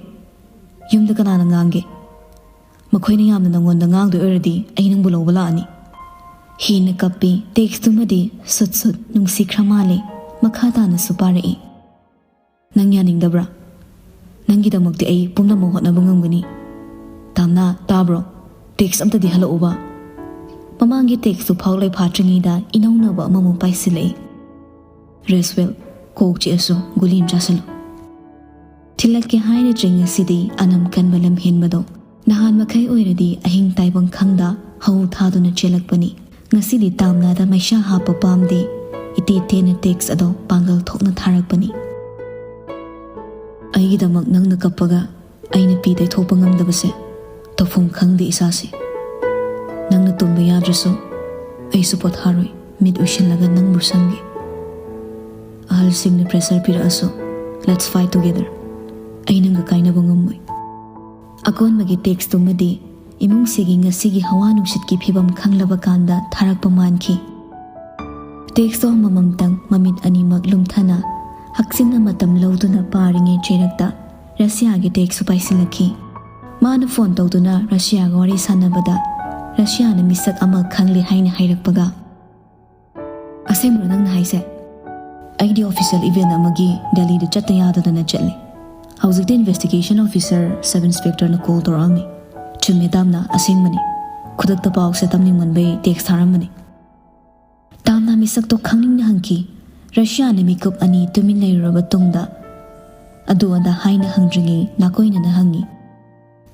ꯌꯨꯝꯗ ꯀꯅꯥꯅ ꯉꯥꯡꯒꯦ? ꯃꯈꯣꯏꯅ ꯌꯥꯝꯅ ꯅꯉꯣꯟꯗ ꯉꯥꯡꯗꯣꯏ ꯑꯣꯏꯔꯗꯤ ꯑꯩ ꯅꯪꯕꯨ ꯂꯧꯕ ꯂꯥꯛꯑꯅꯤ꯫" ꯍꯦꯟꯅ ꯀꯞꯄꯤ꯫ Textꯇꯨꯃꯗꯤ ꯁꯨꯠ ꯁꯨꯠ ꯅꯨꯡꯁꯤꯈ꯭ꯔ ꯃꯥꯜꯂꯦ꯫ ꯃꯈꯥ ꯇꯥꯅꯁꯨ ꯄꯥꯔꯛꯏ꯫ "ꯅꯪ ꯌꯥꯅꯤꯡꯗꯕ꯭ꯔꯥ? ꯅꯪꯒꯤꯗꯃꯛꯇꯤ ꯑꯩ ꯄꯨꯝꯅꯃꯛ ꯍꯣꯠꯅꯕ ꯉꯝꯒꯅꯤ꯫ ꯇꯥꯝꯅꯥ, ꯇꯥꯕ꯭ꯔꯣ? Text ꯑꯝꯇꯗꯤ ꯍꯜꯂꯛꯎꯕ꯫" ꯃꯃꯥꯡꯒꯤ textꯇꯨ ꯐꯥꯎ ꯂꯩꯐꯥꯠꯇ꯭ꯔꯤꯉꯩꯗ ꯏꯅꯧꯅꯕ ꯑꯃꯃꯨꯛ ꯄꯥꯏꯁꯤꯜꯂꯛꯏ꯫ "Rest well, ꯀꯣꯛ ꯆꯤꯛꯑꯁꯨ ꯒꯨꯂꯤ ꯑꯃ ꯆꯥꯁꯤꯜꯂꯨ꯫" ꯊꯤꯜꯂꯛꯀꯦ ꯍꯥꯏꯔꯤꯗ꯭ꯔꯦ ꯉꯁꯤꯗꯤ ꯑꯅꯝ ꯀꯟꯕ ꯂꯝꯍꯦꯟꯕꯗꯣ꯫ ꯅꯍꯥꯟ ꯃꯈꯩ ꯑꯣꯏꯔꯗꯤ ꯑꯍꯤꯡ ꯇꯥꯏꯕꯪ ꯈꯪꯗ ꯍꯧ ꯊꯥꯗꯨꯅ ꯆꯦꯜꯂꯛꯄꯅꯤ꯫ ꯉꯁꯤꯗꯤ ꯇꯥꯝꯅꯥꯗ ꯃꯩꯁꯥ ꯍꯥꯞꯄ ꯄꯥꯝꯗꯦ꯫ ꯇꯦ ꯇꯦꯅ ꯇꯦꯛꯁ ꯑꯗꯣ ꯄꯥꯡꯒꯜ ꯊꯣꯛꯅ ꯊꯥꯔꯛꯄꯅꯤ꯫ ꯑꯩꯒꯤꯗꯃꯛ ꯅꯪꯅ ꯀꯞꯄꯒ ꯑꯩꯅ ꯄꯤ ꯇꯩꯊꯣꯛꯄ ꯉꯝꯗꯕꯁꯦ ꯇꯧꯐꯝ ꯈꯪꯗꯦ ꯏꯁꯥꯁꯦ꯫ ꯅꯪꯅ ꯇꯨꯝꯕ ꯌꯥꯗ꯭ꯔꯁꯨ ꯑꯩꯁꯨ ꯄꯣꯊꯥꯔꯣꯏ, ꯃꯤꯠ ꯎꯏꯁꯤꯜꯂꯒ ꯅꯪꯕꯨ ꯁꯪꯒꯦ꯫ ꯑꯍꯜꯁꯤꯡꯅ ꯄ꯭ꯔꯦꯁꯔ ꯄꯤꯔꯛꯑꯁꯨ, let's fight together꯫ ꯑꯩ ꯅꯪꯒ ꯀꯥꯏꯅꯕ ꯉꯝꯃꯣꯏ꯫ ꯑꯀꯣꯟꯕꯒꯤ ꯇꯦꯛꯁꯇꯨꯃꯗꯤ ꯏꯃꯨꯡꯁꯤꯒꯤ ꯉꯁꯤꯒꯤ ꯍꯋꯥ ꯅꯨꯡꯁꯤꯠꯀꯤ ꯐꯤꯕꯝ ꯈꯪꯂꯕ ꯀꯥꯟꯗ ꯊꯥꯔꯛꯄ ꯃꯥꯟꯈꯤ꯫ ꯇꯦꯛꯁꯇꯣ ꯑꯃꯃꯝꯇꯪ ꯃꯃꯤꯠ ꯑꯅꯤꯃꯛ ꯂꯨꯝꯊꯅ ꯍꯛꯆꯤꯟꯅ ꯃꯇꯝ ꯂꯧꯗꯨꯅ ꯄꯥꯔꯤꯉꯩ ꯆꯩꯔꯛꯇ ꯔꯁꯤꯌꯥꯒꯤ ꯇꯦꯛꯁꯁꯨ ꯄꯥꯏꯁꯤꯜꯂꯛꯈꯤ꯫ ꯃꯥꯅ ꯐꯣꯟ ꯇꯧꯗꯨꯅ ꯔꯁꯤꯌꯥꯒ ꯋꯥꯔꯤ ꯁꯥꯟꯅꯕꯗ ꯔꯁꯤꯌꯥꯅ ꯃꯤꯁꯛ ꯑꯃ ꯈꯪꯂꯦ ꯍꯥꯏꯅ ꯍꯥꯏꯔꯛꯄꯒ, "ꯑꯁꯦꯡꯕ꯭ꯔꯣ ꯅꯪꯅ ꯍꯥꯏꯁꯦ?" "ꯑꯩꯗꯤ ꯑꯣꯐꯤꯁꯤꯌꯦꯜ ꯏꯚꯦꯟ ꯑꯃꯒꯤ ꯗꯦꯜꯂꯤꯗ ꯆꯠꯇ ꯌꯥꯗꯗꯅ ꯆꯠꯂꯤ꯫ ꯍꯧꯖꯤꯛꯇ ꯏꯟꯚꯦꯁꯇꯤꯒꯦꯁꯟ ꯑꯣꯐꯤꯁꯔ ꯁꯕ ꯏꯟꯁꯄꯦꯛꯇꯔꯅ ꯀꯣꯜ ꯇꯧꯔꯛꯑꯝꯃꯤ꯫ ꯆꯨꯝꯃꯦ ꯇꯥꯝꯅ, ꯑꯁꯦꯡꯕꯅꯤ꯫ ꯈꯨꯗꯛꯇ ꯄꯥꯎꯁꯦ ꯇꯝꯅꯤꯡꯃꯟꯕꯩ ꯇꯦꯛꯁ ꯊꯥꯔꯝꯕꯅꯤ꯫" ꯇꯥꯝꯅ ꯃꯤꯁꯛꯇꯣ ꯈꯪꯅꯤꯡꯅ ꯍꯪꯈꯤ꯫ ꯔꯁꯤꯌꯥꯅ ꯃꯤꯀꯨꯞ ꯑꯅꯤ ꯇꯨꯃꯤꯟ ꯂꯩꯔꯨꯔꯕ ꯇꯨꯡꯗ ꯑꯗꯨ ꯑꯗꯥ ꯍꯥꯏꯅ ꯍꯪꯗ꯭ꯔꯤꯉꯩ ꯅꯥꯀꯣꯏꯅꯅ ꯍꯪꯉꯤ,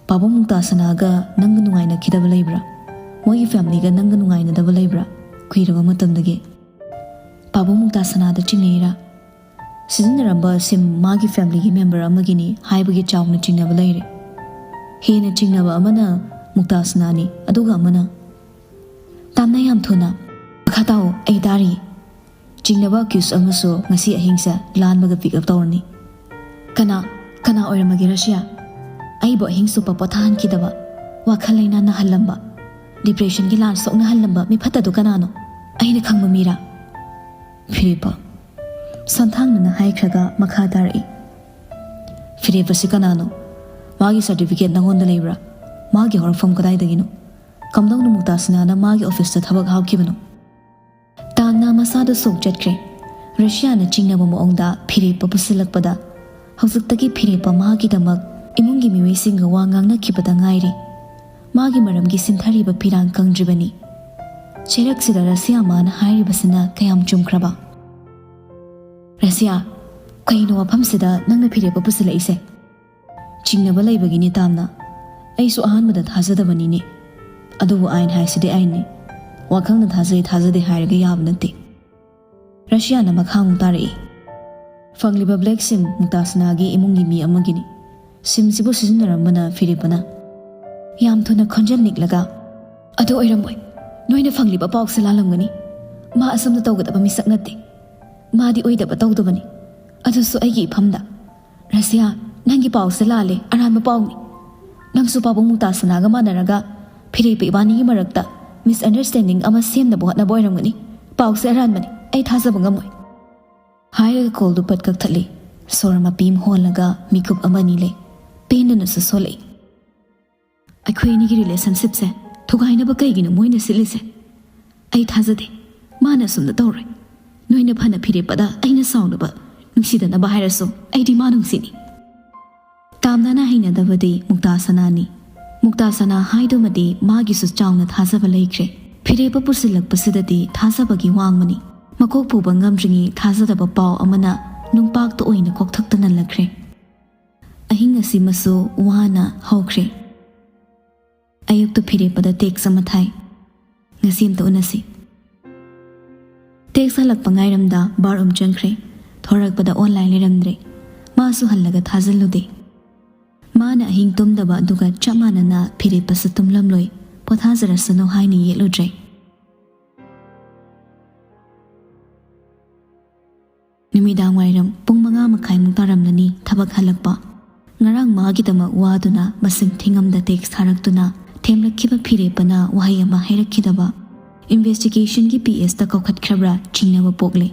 "ꯄꯥꯕꯨꯡ ꯃꯨꯛꯇꯥꯁꯅꯥꯒ ꯅꯪꯒ ꯅꯨꯡꯉꯥꯏꯅꯈꯤꯗꯕ ꯂꯩꯕ꯭ꯔꯥ? ꯃꯣꯏꯒꯤ ꯐꯦꯃꯤꯂꯤꯒ ꯅꯪꯒ ꯅꯨꯡꯉꯥꯏꯅꯗꯕ ꯂꯩꯕ꯭ꯔꯥ? ꯀꯨꯏꯔꯕ ꯃꯇꯝꯗꯒꯤ?" "ꯄꯥꯕꯨꯡ ꯃꯨꯛꯇꯥꯁꯅꯥꯗ ꯆꯤꯡꯅꯩꯔꯥ?" "ꯁꯤꯖꯤꯟꯅꯔꯝꯕ ꯁꯤꯝ ꯃꯥꯒꯤ ꯐꯦꯃꯤꯂꯤꯒꯤ ꯃꯦꯝꯕꯔ ꯑꯃꯒꯤꯅꯤ ꯍꯥꯏꯕꯒꯤ ꯆꯥꯎꯅ ꯆꯤꯡꯅꯕ ꯂꯩꯔꯦ꯫ ꯍꯦꯟꯅ ꯆꯤꯡꯅꯕ ꯑꯃꯅ ꯃꯨꯛꯇꯥꯁꯅꯥꯅꯤ, ꯑꯗꯨꯒ ꯑꯃꯅ" "ꯇꯥꯝꯅ, ꯌꯥꯝ ꯊꯨꯅ꯫ ꯃꯈꯥ ꯇꯥꯎ, ꯑꯩ ꯇꯥꯔꯤ꯫ ꯆꯤꯡꯅꯕ ꯑꯦꯀ꯭ꯌꯨꯁ ꯑꯃꯁꯨ ꯉꯁꯤ ꯑꯍꯤꯡꯁꯦ ꯂꯥꯟꯕꯒ ꯄꯤꯛ ꯑꯞ ꯇꯧꯔꯅꯤ꯫" "ꯀꯅꯥ, ꯀꯅꯥ ꯑꯣꯏꯔꯝꯃꯒꯦ ꯔꯁꯤꯌꯥ?" "ꯑꯩꯕꯨ ꯑꯍꯤꯡ ꯆꯨꯞꯄ ꯄꯣꯊꯥꯍꯟꯈꯤꯗꯕ, ꯋꯥꯈꯜ ꯂꯩꯅꯥ ꯅꯥꯍꯜꯂꯝꯕ, ꯗꯤꯄ꯭ꯔꯦꯁꯟꯒꯤ ꯂꯥꯟ ꯁꯣꯛꯅꯍꯜꯂꯝꯕ ꯃꯤꯐꯠꯇꯗꯨ ꯀꯅꯥꯅꯣ? ꯑꯩꯅ ꯈꯪꯕ ꯃꯤꯔꯥ?" "ꯐꯤꯔꯦꯞꯄ꯫" ꯁꯣꯟꯊꯥꯡꯅꯅ ꯍꯥꯏꯈ꯭ꯔꯒ ꯃꯈꯥ ꯇꯥꯔꯛꯏ, "ꯐꯤꯔꯦꯞꯄꯁꯤ ꯀꯅꯥꯅꯣ? ꯃꯥꯒꯤ ꯁꯥꯔꯇꯤꯐꯤꯀꯦꯠ ꯅꯉꯣꯟꯗ ꯂꯩꯕ꯭ꯔꯥ? ꯃꯥꯒꯤ ꯍꯧꯔꯛꯐꯝ ꯀꯗꯥꯏꯗꯒꯤꯅꯣ? ꯀꯝꯗꯧꯅ ꯃꯨꯛꯇꯥꯁꯅꯥꯅ ꯃꯥꯒꯤ ꯑꯣꯐꯤꯁꯇ ꯊꯕꯛ ꯍꯥꯞꯈꯤꯕꯅꯣ?" ꯇꯥꯟꯅ ꯃꯁꯥꯗ ꯁꯣꯛ ꯆꯠꯈ꯭ꯔꯦ꯫ ꯔꯁꯤꯌꯥꯅ ꯆꯤꯡꯅꯕ ꯃꯑꯣꯡꯗ ꯐꯤꯔꯦꯞꯄ ꯄꯨꯁꯤꯜꯂꯛꯄꯗ ꯍꯧꯖꯤꯛꯇꯒꯤ ꯐꯤꯔꯦꯞꯄ ꯃꯥꯒꯤꯗꯃꯛ ꯏꯃꯨꯡꯒꯤ ꯃꯤꯑꯣꯏꯁꯤꯡꯒ ꯋꯥ ꯉꯥꯡꯅꯈꯤꯕꯗ ꯉꯥꯏꯔꯤ꯫ ꯃꯥꯒꯤ ꯃꯔꯝꯒꯤ ꯁꯤꯟꯊꯔꯤꯕ ꯄꯤꯔꯥꯡ ꯀꯪꯗ꯭ꯔꯤꯕꯅꯤ꯫ ꯆꯩꯔꯛꯁꯤꯗ ꯔꯁꯤꯌꯥ ꯃꯥꯅ ꯍꯥꯏꯔꯤꯕꯁꯤꯅ ꯀꯌꯥꯝ ꯆꯨꯝꯈ꯭ꯔꯕ? "ꯔꯁꯤꯌꯥ, ꯀꯩꯅꯣ ꯋꯥꯐꯝꯁꯤꯗ ꯅꯪꯅ ꯐꯤꯔꯦꯞꯄ ꯄꯨꯁꯤꯜꯂꯛꯏꯁꯦ?" "ꯆꯤꯡꯅꯕ ꯂꯩꯕꯒꯤꯅꯤ ꯇꯥꯝꯅ꯫ ꯑꯩꯁꯨ ꯑꯍꯥꯟꯕꯗ ꯊꯥꯖꯗꯕꯅꯤꯅꯦ꯫ ꯑꯗꯨꯕꯨ ꯑꯥꯏꯟ ꯍꯥꯏꯁꯤꯗꯤ ꯑꯥꯏꯟꯅꯤ꯫ ꯋꯥꯈꯜꯅ ꯊꯥꯖꯩ ꯊꯥꯖꯗꯦ ꯍꯥꯏꯔꯒ ꯌꯥꯕ ꯅꯠꯇꯦ꯫" ꯔꯁꯤꯌꯥꯅ ꯃꯈꯥ ꯑꯃꯨꯛ ꯇꯥꯔꯛꯏ, "ꯐꯪꯂꯤꯕ ꯕ꯭ꯂꯦꯛ ꯁꯤꯝ ꯃꯨꯛꯇꯥꯁꯅꯥꯒꯤ ꯏꯃꯨꯡꯒꯤ ꯃꯤ ꯑꯃꯒꯤꯅꯤ꯫ ꯁꯤꯝꯁꯤꯕꯨ ꯁꯤꯖꯤꯟꯅꯔꯝꯕꯅ ꯐꯤꯔꯦꯞꯄꯅ ꯌꯥꯝ ꯊꯨꯅ ꯈꯣꯟꯖꯦꯜ ꯅꯤꯛꯂꯒ, "ꯑꯗꯨ ꯑꯣꯏꯔꯝꯃꯣꯏ꯫ ꯅꯣꯏꯅ ꯐꯪꯂꯤꯕ ꯄꯥꯎꯁꯦ ꯂꯥꯜꯂꯝꯒꯅꯤ꯫ ꯃꯥ ꯑꯁꯨꯝꯅ ꯇꯧꯒꯗꯕ ꯃꯤꯁꯛ ꯅꯠꯇꯦ꯫ ꯃꯥꯗꯤ ꯑꯣꯏꯗꯕ ꯇꯧꯗꯕꯅꯤ꯫ ꯑꯗꯨꯁꯨ ꯑꯩꯒꯤ ꯏꯐꯝꯗ꯫ ꯔꯁꯤꯌꯥ, ꯅꯪꯒꯤ ꯄꯥꯎꯁꯦ ꯂꯥꯜꯂꯦ, ꯑꯔꯥꯟꯕ ꯄꯥꯎꯅꯤ꯫ ꯅꯪꯁꯨ ꯄꯥꯕꯨꯡ ꯃꯨꯛꯇꯥꯁꯅꯥꯒ ꯃꯥꯟꯅꯔꯒ ꯐꯤꯔꯦꯞꯄ ꯏꯕꯥꯅꯤꯒꯤ ꯃꯔꯛꯇ ꯃꯤꯁꯑꯟꯗꯔꯁꯇꯦꯟꯗꯤꯡ ꯑꯃ ꯁꯦꯝꯅꯕ ꯍꯣꯠꯅꯕ ꯑꯣꯏꯔꯝꯒꯅꯤ꯫ ꯄꯥꯎꯁꯦ ꯑꯔꯥꯟꯕꯅꯤ, ꯑꯩ ꯊꯥꯖꯕ ꯉꯝꯃꯣꯏ"꯫ ꯍꯥꯏꯔꯒ ꯀꯣꯜꯗꯨ ꯄꯠ ꯀꯛꯊꯠꯂꯤ꯫ ꯁꯣꯔ ꯃꯄꯤ ꯑꯃ ꯍꯣꯜꯂꯒ ꯃꯤꯀꯨꯞ ꯑꯃꯅꯤ ꯂꯩ꯫ ꯄꯦꯟꯗꯅꯁꯨ ꯁꯣꯜꯂꯛꯏ꯫ "ꯑꯩꯈꯣꯏ ꯑꯅꯤꯒꯤ ꯔꯤꯂꯦꯁꯟꯁꯤꯞꯁꯦ ꯊꯨꯒꯥꯏꯅꯕ ꯀꯩꯒꯤꯅꯣ ꯃꯣꯏꯅ ꯁꯤꯜꯂꯤꯁꯦ? ꯑꯩ ꯊꯥꯖꯗꯦ꯫ ꯃꯥꯅ ꯑꯁꯨꯝꯅ ꯇꯧꯔꯣꯏ꯫ ꯅꯣꯏꯅ ꯐꯅ ꯐꯤꯔꯦꯞꯄꯗ ꯑꯩꯅ ꯁꯥꯎꯅꯕ, ꯅꯨꯡꯁꯤꯗꯅꯕ ꯍꯥꯏꯔꯁꯨ ꯑꯩꯗꯤ ꯃꯥ ꯅꯨꯡꯁꯤꯅꯤ"꯫ ꯇꯥꯝꯅꯅ ꯍꯩꯅꯗꯕꯗꯤ ꯃꯨꯛꯇꯥꯁꯅꯥꯅꯤ꯫ ꯃꯨꯛꯇꯥꯁꯅꯥ ꯍꯥꯏꯗꯨꯃꯗꯤ ꯃꯥꯒꯤꯁꯨ ꯆꯥꯎꯅ ꯊꯥꯖꯕ ꯂꯩꯈ꯭ꯔꯦ꯫ ꯐꯤꯔꯦꯞꯄ ꯄꯨꯁꯤꯜꯂꯛꯄꯁꯤꯗꯗꯤ ꯊꯥꯖꯕꯒꯤ ꯋꯥꯡꯃꯅꯤ꯫ ꯃꯀꯣꯛ ꯄꯨꯕ ꯉꯝꯗ꯭ꯔꯤꯉꯩ ꯊꯥꯖꯗꯕ ꯄꯥꯎ ꯑꯃꯅ ꯅꯨꯡꯄꯥꯛꯇ ꯑꯣꯏꯅ ꯀꯣꯛꯊꯛꯇ ꯅꯜꯂꯛꯈ꯭ꯔꯦ꯫ ꯑꯍꯤꯡ ꯑꯁꯤꯃꯁꯨ ꯋꯥꯅ ꯍꯧꯈ꯭ꯔꯦ꯫ ꯑꯌꯨꯛꯇ ꯐꯤꯔꯦꯞꯄꯗ ꯇꯦꯛꯁ ꯑꯃ ꯊꯥꯏ, "ꯉꯁꯤ ꯑꯝꯇ ꯎꯅꯁꯤ"꯫ ꯇꯦꯛꯁ ꯍꯜꯂꯛꯄ ꯉꯥꯏꯔꯝꯗ ꯕꯥꯔꯔꯨꯝ ꯆꯪꯈ꯭ꯔꯦ꯫ ꯊꯣꯔꯛꯄꯗ ꯑꯣꯟꯂꯥꯏꯟ ꯂꯩꯔꯝꯗ꯭ꯔꯦ꯫ ꯃꯥꯁꯨ ꯍꯜꯂꯒ ꯊꯥꯖꯤꯜꯂꯨꯗꯦ꯫ ꯃꯥꯅ ꯑꯍꯤꯡ ꯇꯨꯝꯗꯕ ꯑꯗꯨꯒ ꯆꯞ ꯃꯥꯟꯅꯅ ꯐꯤꯔꯦꯞꯄꯁꯨ ꯇꯨꯝꯂꯝꯂꯣꯏ, ꯄꯣꯊꯥꯖꯔꯁꯅꯨ ꯍꯥꯏꯅ ꯌꯦꯠꯂꯨꯗ꯭ꯔꯦ꯫ ꯅꯨꯃꯤꯗꯥꯡ ꯋꯥꯏꯔꯝ ꯄꯨꯡ ꯃꯉꯥ ꯃꯈꯥꯏꯃꯨꯛ ꯇꯥꯔꯝꯂꯅꯤ ꯊꯕꯛ ꯍꯜꯂꯛꯄ꯫ ꯉꯔꯥꯡ ꯃꯥꯒꯤꯗꯃꯛ ꯋꯥꯗꯨꯅ ꯃꯁꯤꯡ ꯊꯤꯉꯝꯗ ꯇꯦꯛꯁ ꯊꯥꯔꯛꯇꯨꯅ ꯊꯦꯝꯂꯛꯈꯤꯕ ꯐꯤꯔꯦꯞꯄꯅ ꯋꯥꯍꯩ ꯑꯃ ꯍꯥꯏꯔꯛꯈꯤꯗꯕ꯫ ꯏꯟꯚꯦꯁꯇꯤꯒꯦꯁꯟꯒꯤ ꯄꯤ ꯑꯦꯁꯇ ꯀꯧꯈꯠꯈ꯭ꯔꯕ꯭ꯔꯥ ꯆꯤꯡꯅꯕ ꯄꯣꯛꯂꯦ꯫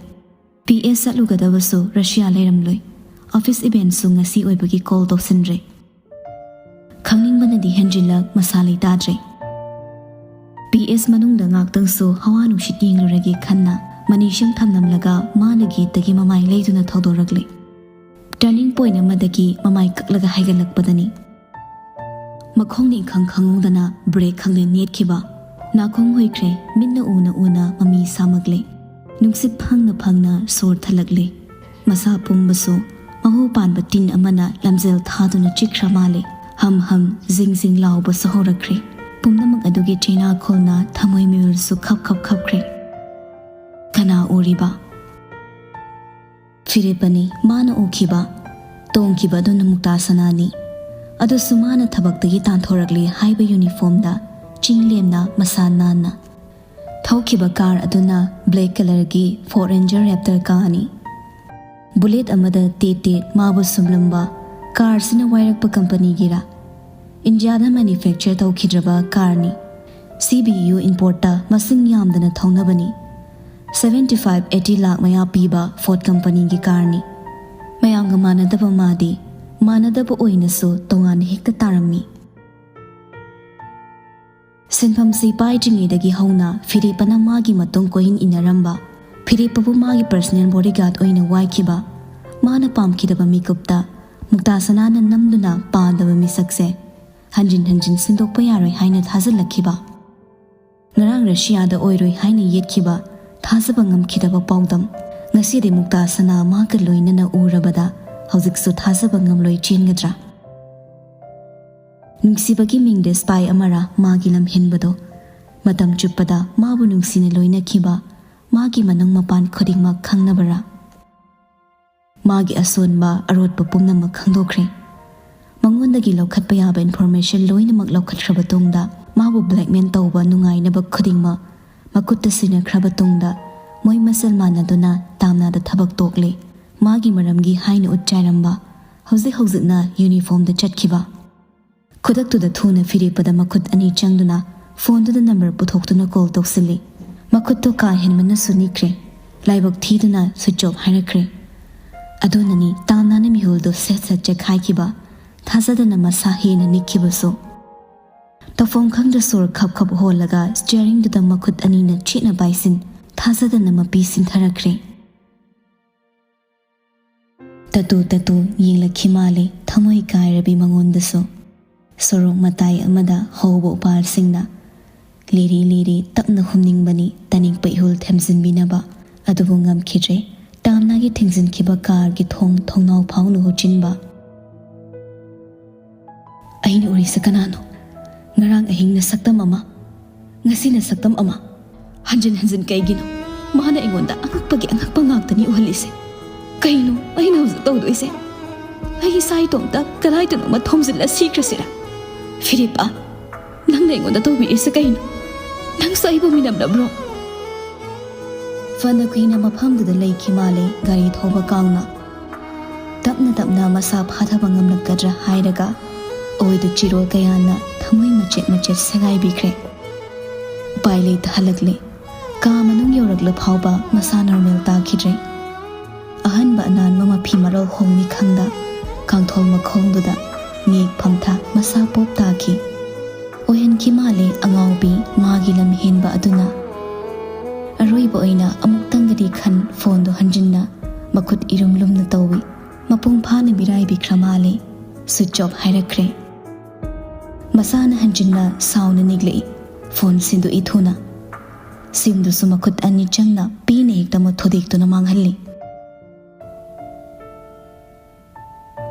P S ꯆꯠꯂꯨꯒꯗꯕꯁꯨ Russia ꯂꯩꯔꯝꯂꯣꯏ꯫ ꯑꯣꯐꯤꯁ ꯏꯚꯦꯟꯠꯁꯨ ꯉꯁꯤ ꯑꯣꯏꯕꯒꯤ ꯀꯣꯜ ꯇꯧꯁꯤꯟꯗ꯭ꯔꯦ꯫ ꯈꯪꯅꯤꯡꯕꯅꯗꯤ ꯍꯦꯟꯖꯤꯜꯂꯛ ꯃꯁꯥ ꯂꯩꯇꯥꯗ꯭ꯔꯦ꯫ ꯄꯤ ꯑꯦꯁ ꯃꯅꯨꯡꯗ ꯉꯥꯛꯇꯪꯁꯨ ꯍꯋꯥ ꯅꯨꯡꯁꯤꯠ ꯌꯦꯡꯂꯨꯔꯒꯦ ꯈꯟꯅ ꯃꯅꯤꯁꯤꯡ ꯊꯝꯂꯝꯂꯒ ꯃꯥꯅ ꯒꯦꯠꯇꯒꯤ ꯃꯃꯥꯏ ꯂꯩꯗꯨꯅ ꯊꯧꯗꯣꯔꯛꯂꯦ꯫ ꯇꯔꯅꯤꯡ ꯄꯣꯏꯟꯠ ꯑꯃꯗꯒꯤ ꯃꯃꯥꯏ ꯀꯛꯂꯒ ꯍꯥꯏꯒꯠꯂꯛꯄꯗꯅꯤ꯫ ꯃꯈꯣꯡꯅ ꯏꯈꯪ ꯈꯪꯍꯧꯗꯅ ꯕ꯭ꯔꯦꯛ ꯈꯪꯂꯦ ꯅꯦꯠꯈꯤꯕ꯫ ꯅꯥꯀꯣꯡ ꯍꯨꯏꯈ꯭ꯔꯦ, ꯃꯤꯠꯅ ꯎꯅ ꯎꯅ ꯃꯃꯤ ꯁꯥꯃꯛꯂꯦ꯫ ꯅꯨꯡꯁꯤꯠ ꯐꯪꯅ ꯐꯪꯅ ꯁꯣꯔ ꯊꯜꯂꯛꯂꯦ꯫ ꯃꯁꯥ ꯄꯨꯝꯕꯁꯨ ꯃꯍꯨ ꯄꯥꯟꯕ ꯇꯤꯟ ꯑꯃꯅ ꯂꯝꯖꯦꯜ ꯊꯥꯗꯨꯅ ꯆꯤꯛꯈ꯭ꯔ ꯃꯥꯜꯂꯦ꯫ ꯍꯝ ꯍꯝ ꯖꯤꯡ ꯖꯤꯡ ꯂꯥꯎꯕꯁꯨ ꯍꯧꯔꯛꯈ꯭ꯔꯦ꯫ ꯄꯨꯝꯅꯃꯛ ꯑꯗꯨꯒꯤ ꯆꯩꯅꯥꯈꯣꯜꯅ ꯊꯃꯣꯏ ꯃꯤꯍꯨꯜꯁꯨ ꯈꯞ ꯈꯞ ꯈꯞꯈ꯭ꯔꯦ꯫ ꯀꯅꯥ ꯎꯔꯤꯕ? ꯐꯤꯔꯦꯞꯄꯅꯤ ꯃꯥꯅ ꯎꯈꯤꯕ꯫ ꯇꯣꯡꯈꯤꯕ ꯑꯗꯨꯅ ꯃꯨꯛꯇꯥ ꯁꯅꯥꯅꯤ꯫ ꯑꯗꯨꯁꯨ ꯃꯥꯅ ꯊꯕꯛꯇꯒꯤ ꯇꯥꯟꯊꯣꯔꯛꯂꯤ ꯍꯥꯏꯕ ꯌꯨꯅꯤꯐꯣꯔꯝꯗ, ꯆꯤꯡꯂꯦꯝꯅ, ꯃꯁꯥ ꯅꯥꯟꯅ꯫ ꯊꯧꯈꯤꯕ ꯀꯥꯔ ꯑꯗꯨꯅ ꯕ꯭ꯂꯦꯛ ꯀꯂꯔꯒꯤ ꯐꯣꯔ ꯔꯦꯟꯖꯔ ꯔꯦꯞꯇꯔ ꯀꯥꯔꯅꯤ꯫ ꯕꯨꯂꯦꯠ ꯑꯃꯗ ꯇꯦꯠ ꯇꯦꯠ ꯃꯥꯕꯨ ꯁꯨꯝꯂꯝꯕ ꯀꯥꯔꯁꯤꯅ ꯋꯥꯏꯔꯛꯄ ꯀꯝꯄꯅꯤꯒꯤꯔꯥ? ꯏꯟꯗꯤꯌꯥꯗ ꯃꯦꯅꯨꯐꯦꯛꯆꯔ ꯇꯧꯈꯤꯗ꯭ꯔꯕ ꯀꯥꯔꯅꯤ꯫ ꯁꯤ ꯕꯤ ꯌꯨ ꯏꯝꯄꯣꯔꯠꯇ ꯃꯁꯤꯡ ꯌꯥꯝꯗꯅ ꯊꯧꯅꯕꯅꯤ꯫ ꯁꯚꯦꯟꯇꯤ ꯐꯥꯏꯚ, ꯑꯩꯠꯇꯤ ꯂꯥꯛ ꯃꯌꯥ ꯄꯤꯕ ꯐꯣꯔꯗ ꯀꯝꯄꯅꯤꯒꯤ ꯀꯥꯔꯅꯤ꯫ ꯃꯌꯥꯝꯒ ꯃꯥꯟꯅꯗꯕ ꯃꯥꯗꯤ ꯃꯥꯟꯅꯗꯕ ꯑꯣꯏꯅꯁꯨ ꯇꯣꯉꯥꯟꯅ ꯍꯦꯛꯇ ꯇꯥꯔꯝꯃꯤ꯫ ꯁꯤꯟꯐꯝꯁꯤ ꯄꯥꯏꯗ꯭ꯔꯤꯉꯩꯗꯒꯤ ꯍꯧꯅ ꯐꯤꯔꯦꯞꯄꯅ ꯃꯥꯒꯤ ꯃꯇꯨꯡ ꯀꯣꯏꯏꯟ ꯏꯟꯅꯔꯝꯕ, ꯐꯤꯔꯦꯞꯄꯕꯨ ꯃꯥꯒꯤ ꯄꯔꯁꯅꯦꯜ ꯕꯣꯗꯤꯒꯥꯔꯗ ꯑꯣꯏꯅ ꯋꯥꯏꯈꯤꯕ, ꯃꯥꯅ ꯄꯥꯝꯈꯤꯗꯕ ꯃꯤꯀꯨꯞꯇ ꯃꯨꯛꯇꯥ ꯁꯅꯥꯅ ꯅꯝꯗꯨꯅ ꯄꯥꯟꯗꯕ ꯃꯤꯁꯛꯁꯦ ꯍꯟꯖꯤꯟ ꯍꯟꯖꯤꯟ ꯁꯤꯟꯗꯣꯛꯄ ꯌꯥꯔꯣꯏ ꯍꯥꯏꯅ ꯊꯥꯖꯤꯜꯂꯛꯈꯤꯕ, ꯉꯔꯥꯡ ꯔꯁꯤꯌꯥꯗ ꯑꯣꯏꯔꯣꯏ ꯍꯥꯏꯅ ꯌꯦꯠꯈꯤꯕ ꯊꯥꯖꯕ ꯉꯝꯈꯤꯗꯕ ꯄꯥꯎꯗꯝ, ꯉꯁꯤꯗꯤ ꯃꯨꯛꯇꯥ ꯁꯅꯥ ꯃꯥꯒ ꯂꯣꯏꯅꯅ ꯎꯔꯕꯗ ꯍꯧꯖꯤꯛꯁꯨ ꯊꯥꯖꯕ ꯉꯝꯂꯣꯏ ꯆꯦꯟꯒꯗ꯭ꯔꯥ? ꯅꯨꯡꯁꯤꯕꯒꯤ ꯃꯤꯡꯗ ꯁ꯭ꯄꯥꯏ ꯑꯃꯔꯥ ꯃꯥꯒꯤ ꯂꯝꯍꯦꯟꯕꯗꯣ? ꯃꯇꯝ ꯆꯨꯞꯄꯗ ꯃꯥꯕꯨ ꯅꯨꯡꯁꯤꯅ ꯂꯣꯏꯅꯈꯤꯕ ꯃꯥꯒꯤ ꯃꯅꯨꯡ ꯃꯄꯥꯟ ꯈꯨꯗꯤꯡꯃꯛ ꯈꯪꯅꯕꯔꯥ? ꯃꯥꯒꯤ ꯑꯁꯣꯟꯕ ꯑꯔꯣꯠꯄ ꯄꯨꯝꯅꯃꯛ ꯈꯪꯗꯣꯛꯈ꯭ꯔꯦ꯫ ꯃꯉꯣꯟꯗꯒꯤ ꯂꯧꯈꯠꯄ ꯌꯥꯕ ꯏꯟꯐꯣꯔꯃꯦꯁꯟ ꯂꯣꯏꯅꯃꯛ ꯂꯧꯈꯠꯈ꯭ꯔꯕ ꯇꯨꯡꯗ, ꯃꯥꯕꯨ ꯕ꯭ꯂꯦꯛꯃꯦꯜ ꯇꯧꯕ ꯅꯨꯡꯉꯥꯏꯅꯕ ꯈꯨꯗꯤꯡꯃꯛ ꯃꯈꯨꯠꯇ ꯁꯤꯟꯅꯈ꯭ꯔꯕ ꯇꯨꯡꯗ, ꯃꯣꯏ ꯃꯁꯦꯜ ꯃꯥꯟꯅꯗꯨꯅ ꯇꯥꯝꯅꯥꯗ ꯊꯕꯛ ꯇꯣꯛꯂꯦ꯫ ꯃꯥꯒꯤ ꯃꯔꯝꯒꯤ ꯍꯥꯏꯅ ꯎꯠ ꯆꯥꯏꯔꯝꯕ, ꯍꯧꯖꯤꯛ ꯍꯧꯖꯤꯛꯅ ꯌꯨꯅꯤꯐꯣꯔꯝꯗ ꯆꯠꯈꯤꯕ꯫ ꯈꯨꯗꯛꯇꯨꯗ ꯊꯨꯅ ꯐꯤꯔꯦꯞꯄꯗ ꯃꯈꯨꯠ ꯑꯅꯤ ꯆꯪꯗꯨꯅ ꯐꯣꯟꯗꯨꯗ ꯅꯝꯕꯔ ꯄꯨꯊꯣꯛꯇꯨꯅ ꯀꯣꯜ ꯇꯧꯁꯤꯜꯂꯤ꯫ ꯃꯈꯨꯠꯇꯣ ꯀꯥ ꯍꯦꯟꯕꯅꯁꯨ ꯅꯤꯛꯈ꯭ꯔꯦ꯫ ꯂꯥꯏꯕꯛ ꯊꯤꯗꯨꯅ ꯁ꯭ꯋꯤꯆ ꯑꯣꯐ ꯍꯥꯏꯔꯛꯈ꯭ꯔꯦ꯫ ꯑꯗꯨꯅꯅꯤ ꯇꯥꯝꯅꯥꯅ ꯃꯤꯍꯨꯜꯗꯣ ꯁꯦꯠ ꯁꯦꯠ ꯆꯦꯛꯈꯥꯏꯈꯤꯕ꯫ ꯊꯥꯖꯗꯅ ꯃꯁꯥ ꯍꯦꯟꯅ ꯅꯤꯛꯈꯤꯕꯁꯨ꯫ ꯇꯧꯐꯝ ꯈꯪꯗ ꯁꯣꯔ ꯈꯞ ꯈꯞ ꯍꯣꯜꯂꯒ ꯁ꯭ꯇꯤꯌꯔꯤꯡꯗꯨꯗ ꯃꯈꯨꯠ ꯑꯅꯤꯅ ꯆꯦꯠꯅ ꯄꯥꯏꯁꯤꯟ, ꯊꯥꯖꯗꯅ ꯃꯄꯤ ꯁꯤꯟꯊꯔꯛꯈ꯭ꯔꯦ꯫ ꯇꯇꯨ ꯇꯇꯨ ꯌꯦꯡꯂꯛꯈꯤ ꯃꯥꯜꯂꯦ ꯊꯃꯣꯏ ꯀꯥꯏꯔꯕꯤ ꯃꯉꯣꯟꯗꯁꯨ꯫ ꯁꯣꯔꯣꯛ ꯃꯇꯥꯏ ꯑꯃꯗ ꯍꯧꯕ ꯎꯄꯥꯜꯁꯤꯡꯅ ꯂꯤꯔꯤ ꯂꯤꯔꯤ ꯇꯞꯅ ꯍꯨꯝꯅꯤꯡꯕꯅꯤ ꯇꯅꯤꯛꯄ ꯏꯍꯨꯜ ꯊꯦꯝꯖꯤꯟꯕꯤꯅꯕ, ꯑꯗꯨꯕꯨ ꯉꯝꯈꯤꯗ꯭ꯔꯦ꯫ ꯇꯥꯝꯅꯥꯒꯤ ꯊꯤꯡꯖꯤꯟꯈꯤꯕ ꯀꯥꯔꯒꯤ ꯊꯣꯡ ꯊꯣꯡꯅꯥꯎ ꯐꯥꯎꯅ ꯍꯨꯆꯤꯟꯕ꯫ ꯑꯩꯅ ꯎꯔꯤꯁꯦ ꯀꯅꯥꯅꯣ? ꯉꯔꯥꯡ ꯑꯍꯤꯡꯅ ꯁꯛꯇꯝ ꯑꯃ, ꯉꯁꯤꯅ ꯁꯛꯇꯝ ꯑꯃ꯫ ꯍꯟꯖꯤꯟ ꯍꯟꯖꯤꯟ ꯀꯩꯒꯤꯅꯣ ꯃꯥꯅ ꯑꯩꯉꯣꯟꯗ ꯑꯉꯛꯄꯒꯤ ꯑꯉꯛꯄ ꯉꯥꯛꯇꯅꯤ ꯎꯍꯜꯂꯤꯁꯦ? ꯀꯩꯅꯣ ꯑꯩꯅ ꯍꯧꯖꯤꯛ ꯇꯧꯗꯣꯏꯁꯦ? ꯑꯩ ꯏꯁꯥ ꯏꯇꯣꯝꯇ ꯀꯗꯥꯏꯗꯅꯣꯃ ꯊꯣꯝꯖꯤꯜꯂ ꯁꯤꯈ꯭ꯔꯁꯤꯔꯥ? ꯐꯤꯔꯦꯞꯄ, ꯅꯪꯅ ꯑꯩꯉꯣꯟꯗ ꯇꯧꯕꯤꯔꯤꯁꯦ ꯀꯩꯅꯣ? ꯅꯪꯁꯨ ꯑꯩꯕꯨ ꯃꯤꯅꯝꯂꯕ꯭ꯔꯣ? ꯐꯅ ꯀꯨꯏꯅ ꯃꯐꯝꯗꯨꯗ ꯂꯩꯈꯤ ꯃꯥꯜꯂꯦ ꯒꯥꯔꯤ ꯊꯧꯕ ꯀꯥꯡꯅ꯫ ꯇꯞꯅ ꯇꯞꯅ ꯃꯁꯥ ꯐꯥꯊꯕ ꯉꯝꯂꯛꯀꯗ꯭ꯔꯥ ꯍꯥꯏꯔꯒ ꯑꯣꯏꯗ ꯆꯤꯔꯣꯜ ꯀꯌꯥꯅ ꯊꯃꯣꯏ ꯃꯆꯦꯠ ꯃꯆꯦꯠ ꯁꯦꯒꯥꯏꯕꯤꯈ꯭ꯔꯦ꯫ ꯎꯄꯥꯏ ꯂꯩꯇ ꯍꯜꯂꯛꯂꯦ꯫ ꯀꯥ ꯃꯅꯨꯡ ꯌꯧꯔꯛꯂ ꯐꯥꯎꯕ ꯃꯁꯥ ꯅꯣꯔꯃꯦꯜ ꯇꯥꯈꯤꯗ꯭ꯔꯦ꯫ ꯑꯍꯟꯕ ꯑꯅꯥꯟꯕ ꯃꯐꯤ ꯃꯔꯣꯜ ꯍꯣꯡꯅꯤ ꯈꯪꯗ ꯀꯥꯡꯊꯣꯜ ꯃꯈꯣꯡꯗꯨꯗ ꯃꯤꯌꯦꯛ ꯐꯝꯊ ꯃꯁꯥ ꯄꯣꯞ ꯇꯥꯈꯤ꯫ ꯑꯣꯏꯍꯟꯈꯤ ꯃꯥꯜꯂꯦ ꯑꯉꯥꯎꯕꯤ ꯃꯥꯒꯤ ꯂꯝ ꯍꯦꯟꯕ ꯑꯗꯨꯅ꯫ ꯑꯔꯣꯏꯕ ꯑꯣꯏꯅ ꯑꯃꯨꯛꯇꯪꯒꯗꯤ ꯈꯟ ꯐꯣꯟꯗꯣ ꯍꯟꯖꯤꯟꯅ ꯃꯈꯨꯠ ꯏꯔꯨꯝ ꯂꯨꯝꯅ ꯇꯧꯏ꯫ ꯃꯄꯨꯡ ꯐꯥꯅ ꯃꯤꯔꯥꯏꯕꯤꯈ꯭ꯔ ꯃꯥꯜꯂꯦ꯫ ꯁ꯭ꯋꯤꯆ ꯑꯣꯐ ꯍꯥꯏꯔꯛꯈ꯭ꯔꯦ꯫ ꯃꯁꯥꯅ ꯍꯟꯖꯤꯟꯅ ꯁꯥꯎꯅ ꯅꯤꯛꯂꯛꯏ꯫ ꯐꯣꯟ ꯁꯤꯟꯗꯣꯛꯏ ꯊꯨꯅ꯫ ꯁꯤꯝꯗꯨꯁꯨ ꯃꯈꯨꯠ ꯑꯅꯤ ꯆꯪꯅ ꯄꯦꯟꯅ ꯍꯦꯛꯇ ꯃꯨꯠ ꯊꯨꯗꯦꯛꯇꯨꯅ ꯃꯥꯡꯍꯜꯂꯤ꯫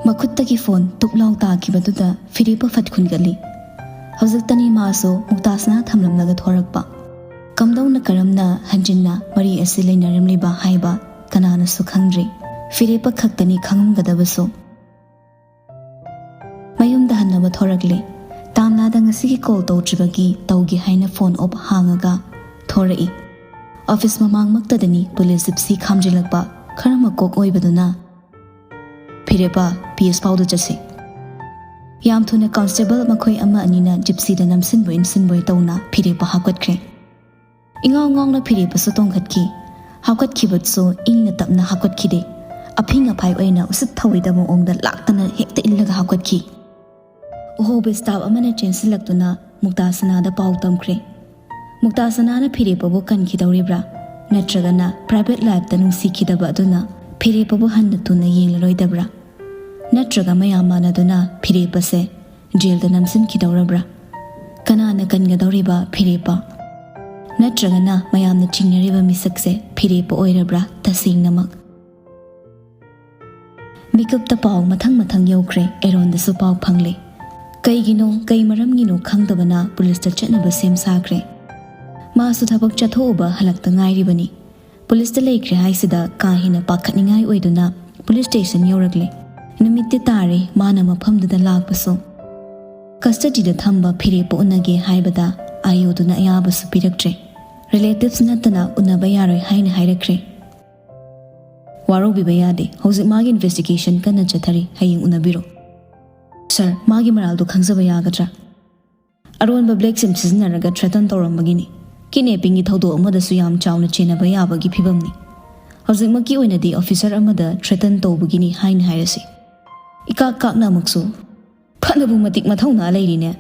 ꯃꯈꯨꯠꯇꯒꯤ ꯐꯣꯟ ꯇꯨꯞ ꯂꯥꯎ ꯇꯥꯈꯤꯕꯗꯨꯗ ꯐꯤꯔꯦꯞꯄ ꯐꯠ ꯈꯨꯟꯒꯠꯂꯤ꯫ ꯍꯧꯖꯤꯛꯇꯅꯤ ꯃꯥꯁꯨ ꯃꯨꯛꯇꯥꯁꯅꯥ ꯊꯝꯂꯝꯂꯒ ꯊꯣꯔꯛꯄ꯫ ꯀꯝꯗꯧꯅ ꯀꯔꯝꯅ ꯍꯟꯖꯤꯟꯅ ꯃꯔꯤ ꯑꯁꯤ ꯂꯩꯅꯔꯝꯂꯤꯕ ꯍꯥꯏꯕ ꯀꯅꯥꯅꯁꯨ ꯈꯪꯗ꯭ꯔꯤ꯫ ꯐꯤꯔꯦꯞꯄ ꯈꯛꯇꯅꯤ ꯈꯪꯂꯝꯒꯗꯕꯁꯨ꯫ ꯃꯌꯨꯝꯗ ꯍꯟꯅꯕ ꯊꯣꯔꯛꯂꯦ꯫ ꯇꯥꯝꯂꯥꯗ ꯉꯁꯤꯒꯤ ꯀꯣꯜ ꯇꯧꯗ꯭ꯔꯤꯕꯒꯤ ꯇꯧꯒꯦ ꯍꯥꯏꯅ ꯐꯣꯟ ꯑꯣꯞ ꯍꯥꯡꯉꯒ ꯊꯣꯔꯛꯏ꯫ ꯑꯣꯐꯤꯁ ꯃꯃꯥꯡꯃꯛꯇꯗꯅꯤ ꯄꯨꯂꯤꯁ ꯖꯤꯞꯁꯤ ꯈꯥꯝꯖꯤꯜꯂꯛꯄ꯫ ꯈꯔ ꯃꯀꯣꯛ ꯑꯣꯏꯕꯗꯨꯅ, "ꯐꯤꯔꯦꯞꯄ, ꯄꯤ ꯑꯦꯁ ꯐꯥꯎꯗ ꯆꯠꯁꯤ꯫" ꯌꯥꯝ ꯊꯨꯅ ꯀꯣꯟꯁꯇꯦꯕꯜ ꯃꯈꯣꯏ ꯑꯃ ꯑꯅꯤꯅ ꯖꯤꯞꯁꯤꯗ ꯅꯝꯁꯤꯟꯕꯣꯏ ꯏꯟꯁꯤꯟꯕꯣꯏ ꯇꯧꯅ ꯐꯤꯔꯦꯞꯄ ꯍꯥꯞꯀꯠꯈ꯭ꯔꯦ꯫ ꯏꯉꯥꯎ ꯉꯥꯎꯅ ꯐꯤꯔꯦꯞꯄꯁꯨ ꯇꯣꯡꯈꯠꯈꯤ꯫ ꯍꯥꯞꯀꯠꯈꯤꯕꯗꯨꯁꯨ ꯏꯪꯅ ꯇꯞꯅ ꯍꯥꯞꯀꯠꯈꯤꯗꯦ꯫ ꯑꯐꯤꯡ ꯑꯐꯥꯏ ꯑꯣꯏꯅ ꯎꯁꯤꯠ ꯊꯧꯑꯣꯏꯗꯕ ꯃꯑꯣꯡꯗ ꯂꯥꯛꯇꯅ ꯍꯦꯛꯇ ꯏꯜꯂꯒ ꯍꯥꯞꯀꯠꯈꯤ꯫ ꯎꯍꯧꯕ ꯁ꯭ꯇꯥꯐ ꯑꯃꯅ ꯆꯦꯟꯁꯤꯜꯂꯛꯇꯨꯅ ꯃꯨꯛꯇꯥꯁꯅꯥꯗ ꯄꯥꯎ ꯇꯝꯈ꯭ꯔꯦ꯫ ꯃꯨꯛꯇꯥꯁꯅꯥꯅ ꯐꯤꯔꯦꯞꯄꯕꯨ ꯀꯟꯈꯤꯗꯧꯔꯤꯕ꯭ꯔꯥ? ꯅꯠꯇ꯭ꯔꯒꯅ ꯄ꯭ꯔꯥꯏꯚꯦꯠ ꯂꯥꯏꯐꯇ ꯅꯨꯡꯁꯤꯈꯤꯗꯕ ꯑꯗꯨꯅ ꯐꯤꯔꯦꯞꯄꯕꯨ ꯍꯟꯅ ꯇꯨꯅ ꯌꯦꯡꯂꯔꯣꯏꯗꯕ꯭ꯔꯥ? ꯅꯠꯇ꯭ꯔꯒ ꯃꯌꯥꯝ ꯃꯥꯟꯅꯗꯨꯅ ꯐꯤꯔꯦꯞꯄꯁꯦ ꯖꯦꯜꯗ ꯅꯝꯁꯤꯟꯈꯤꯗꯧꯔꯕ꯭ꯔꯥ? ꯀꯅꯥꯅ ꯀꯟꯒꯗꯧꯔꯤꯕ ꯐꯤꯔꯦꯞꯄ? ꯅꯠꯇ꯭ꯔꯒꯅ ꯃꯌꯥꯝꯅ ꯆꯤꯡꯅꯔꯤꯕ ꯃꯤꯁꯛꯁꯦ ꯐꯤꯔꯦꯞꯄ ꯑꯣꯏꯔꯕ꯭ꯔꯥ ꯇꯁꯦꯡꯅꯃꯛ? ꯃꯤꯀꯨꯞꯇ ꯄꯥꯎ ꯃꯊꯪ ꯃꯊꯪ ꯌꯧꯈ꯭ꯔꯦ꯫ ꯑꯦꯔꯣꯟꯗꯁꯨ ꯄꯥꯎ ꯐꯪꯂꯦ꯫ ꯀꯩꯒꯤꯅꯣ, ꯀꯩ ꯃꯔꯝꯒꯤꯅꯣ ꯈꯪꯗꯕꯅ ꯄꯨꯂꯤꯁꯇ ꯆꯠꯅꯕ ꯁꯦꯝ ꯁꯥꯈ꯭ꯔꯦ꯫ ꯃꯥꯁꯨ ꯊꯕꯛ ꯆꯠꯊꯣꯛꯎꯕ ꯍꯜꯂꯛꯇ ꯉꯥꯏꯔꯤꯕꯅꯤ꯫ ꯄꯨꯂꯤꯁꯇ ꯂꯩꯈ꯭ꯔꯦ ꯍꯥꯏꯁꯤꯗ ꯀꯥ ꯍꯦꯟꯅ ꯄꯥꯈꯠꯅꯤꯡꯉꯥꯏ ꯑꯣꯏꯗꯨꯅ ꯄꯨꯂꯤꯁ ꯁ꯭ꯇꯦꯁꯟ ꯌꯧꯔꯛꯂꯦ꯫ ꯅꯨꯃꯤꯠꯇꯤ ꯇꯥꯔꯦ ꯃꯥꯅ ꯃꯐꯝꯗꯨꯗ ꯂꯥꯛꯄꯁꯨ꯫ ꯀꯁꯇꯗꯤꯗ ꯊꯝꯕ ꯐꯤꯔꯦꯞꯄꯨ ꯎꯅꯒꯦ ꯍꯥꯏꯕꯗ ꯑꯥꯏꯌꯣꯗꯨꯅ ꯑꯌꯥꯕꯁꯨ ꯄꯤꯔꯛꯇ꯭ꯔꯦ꯫ ꯔꯤꯂꯦꯇꯤꯚꯁ ꯅꯠꯇꯅ ꯎꯅꯕ ꯌꯥꯔꯣꯏ ꯍꯥꯏꯅ ꯍꯥꯏꯔꯛꯈ꯭ꯔꯦ꯫ ꯋꯥꯔꯧꯕꯤꯕ ꯌꯥꯗꯦ, ꯍꯧꯖꯤꯛ ꯃꯥꯒꯤ ꯏꯟꯚꯦꯁꯇꯤꯒꯦꯁꯟ ꯀꯟꯅ ꯆꯠꯊꯔꯤ, ꯍꯌꯦꯡ ꯎꯅꯕꯤꯔꯣ꯫ ꯁꯥꯔ, ꯃꯥꯒꯤ ꯃꯔꯥꯜꯗꯣ ꯈꯪꯖꯕ ꯌꯥꯒꯗ꯭ꯔꯥ? ꯑꯔꯣꯟꯕ ꯕ꯭ꯂꯦꯛ ꯁꯤꯝ ꯁꯤꯖꯤꯟꯅꯔꯒ ꯊ꯭ꯔꯦꯇꯟ ꯇꯧꯔꯝꯕꯒꯤꯅꯤ꯫ ꯀꯤꯗꯅꯦꯄꯤꯡꯒꯤ ꯊꯧꯗꯣꯛ ꯑꯃꯗꯁꯨ ꯌꯥꯝ ꯆꯥꯎꯅ ꯆꯦꯟꯅꯕ ꯌꯥꯕꯒꯤ ꯐꯤꯕꯝꯅꯤ꯫ ꯍꯧꯖꯤꯛꯃꯛꯀꯤ ꯑꯣꯏꯅꯗꯤ ꯑꯣꯐꯤꯁꯔ ꯑꯃꯗ ꯊ꯭ꯔꯦꯇꯟ ꯇꯧꯕꯒꯤꯅꯤ ꯍꯥꯏꯅ ꯍꯥꯏꯔꯁꯤ꯫ ꯏꯀꯥꯛ ꯀꯥꯛꯅ ꯑꯃꯨꯛꯁꯨ, "ꯐꯅꯕꯨ ꯃꯇꯤꯛ ꯃꯊꯧꯅꯥ ꯂꯩꯔꯤꯅꯦ,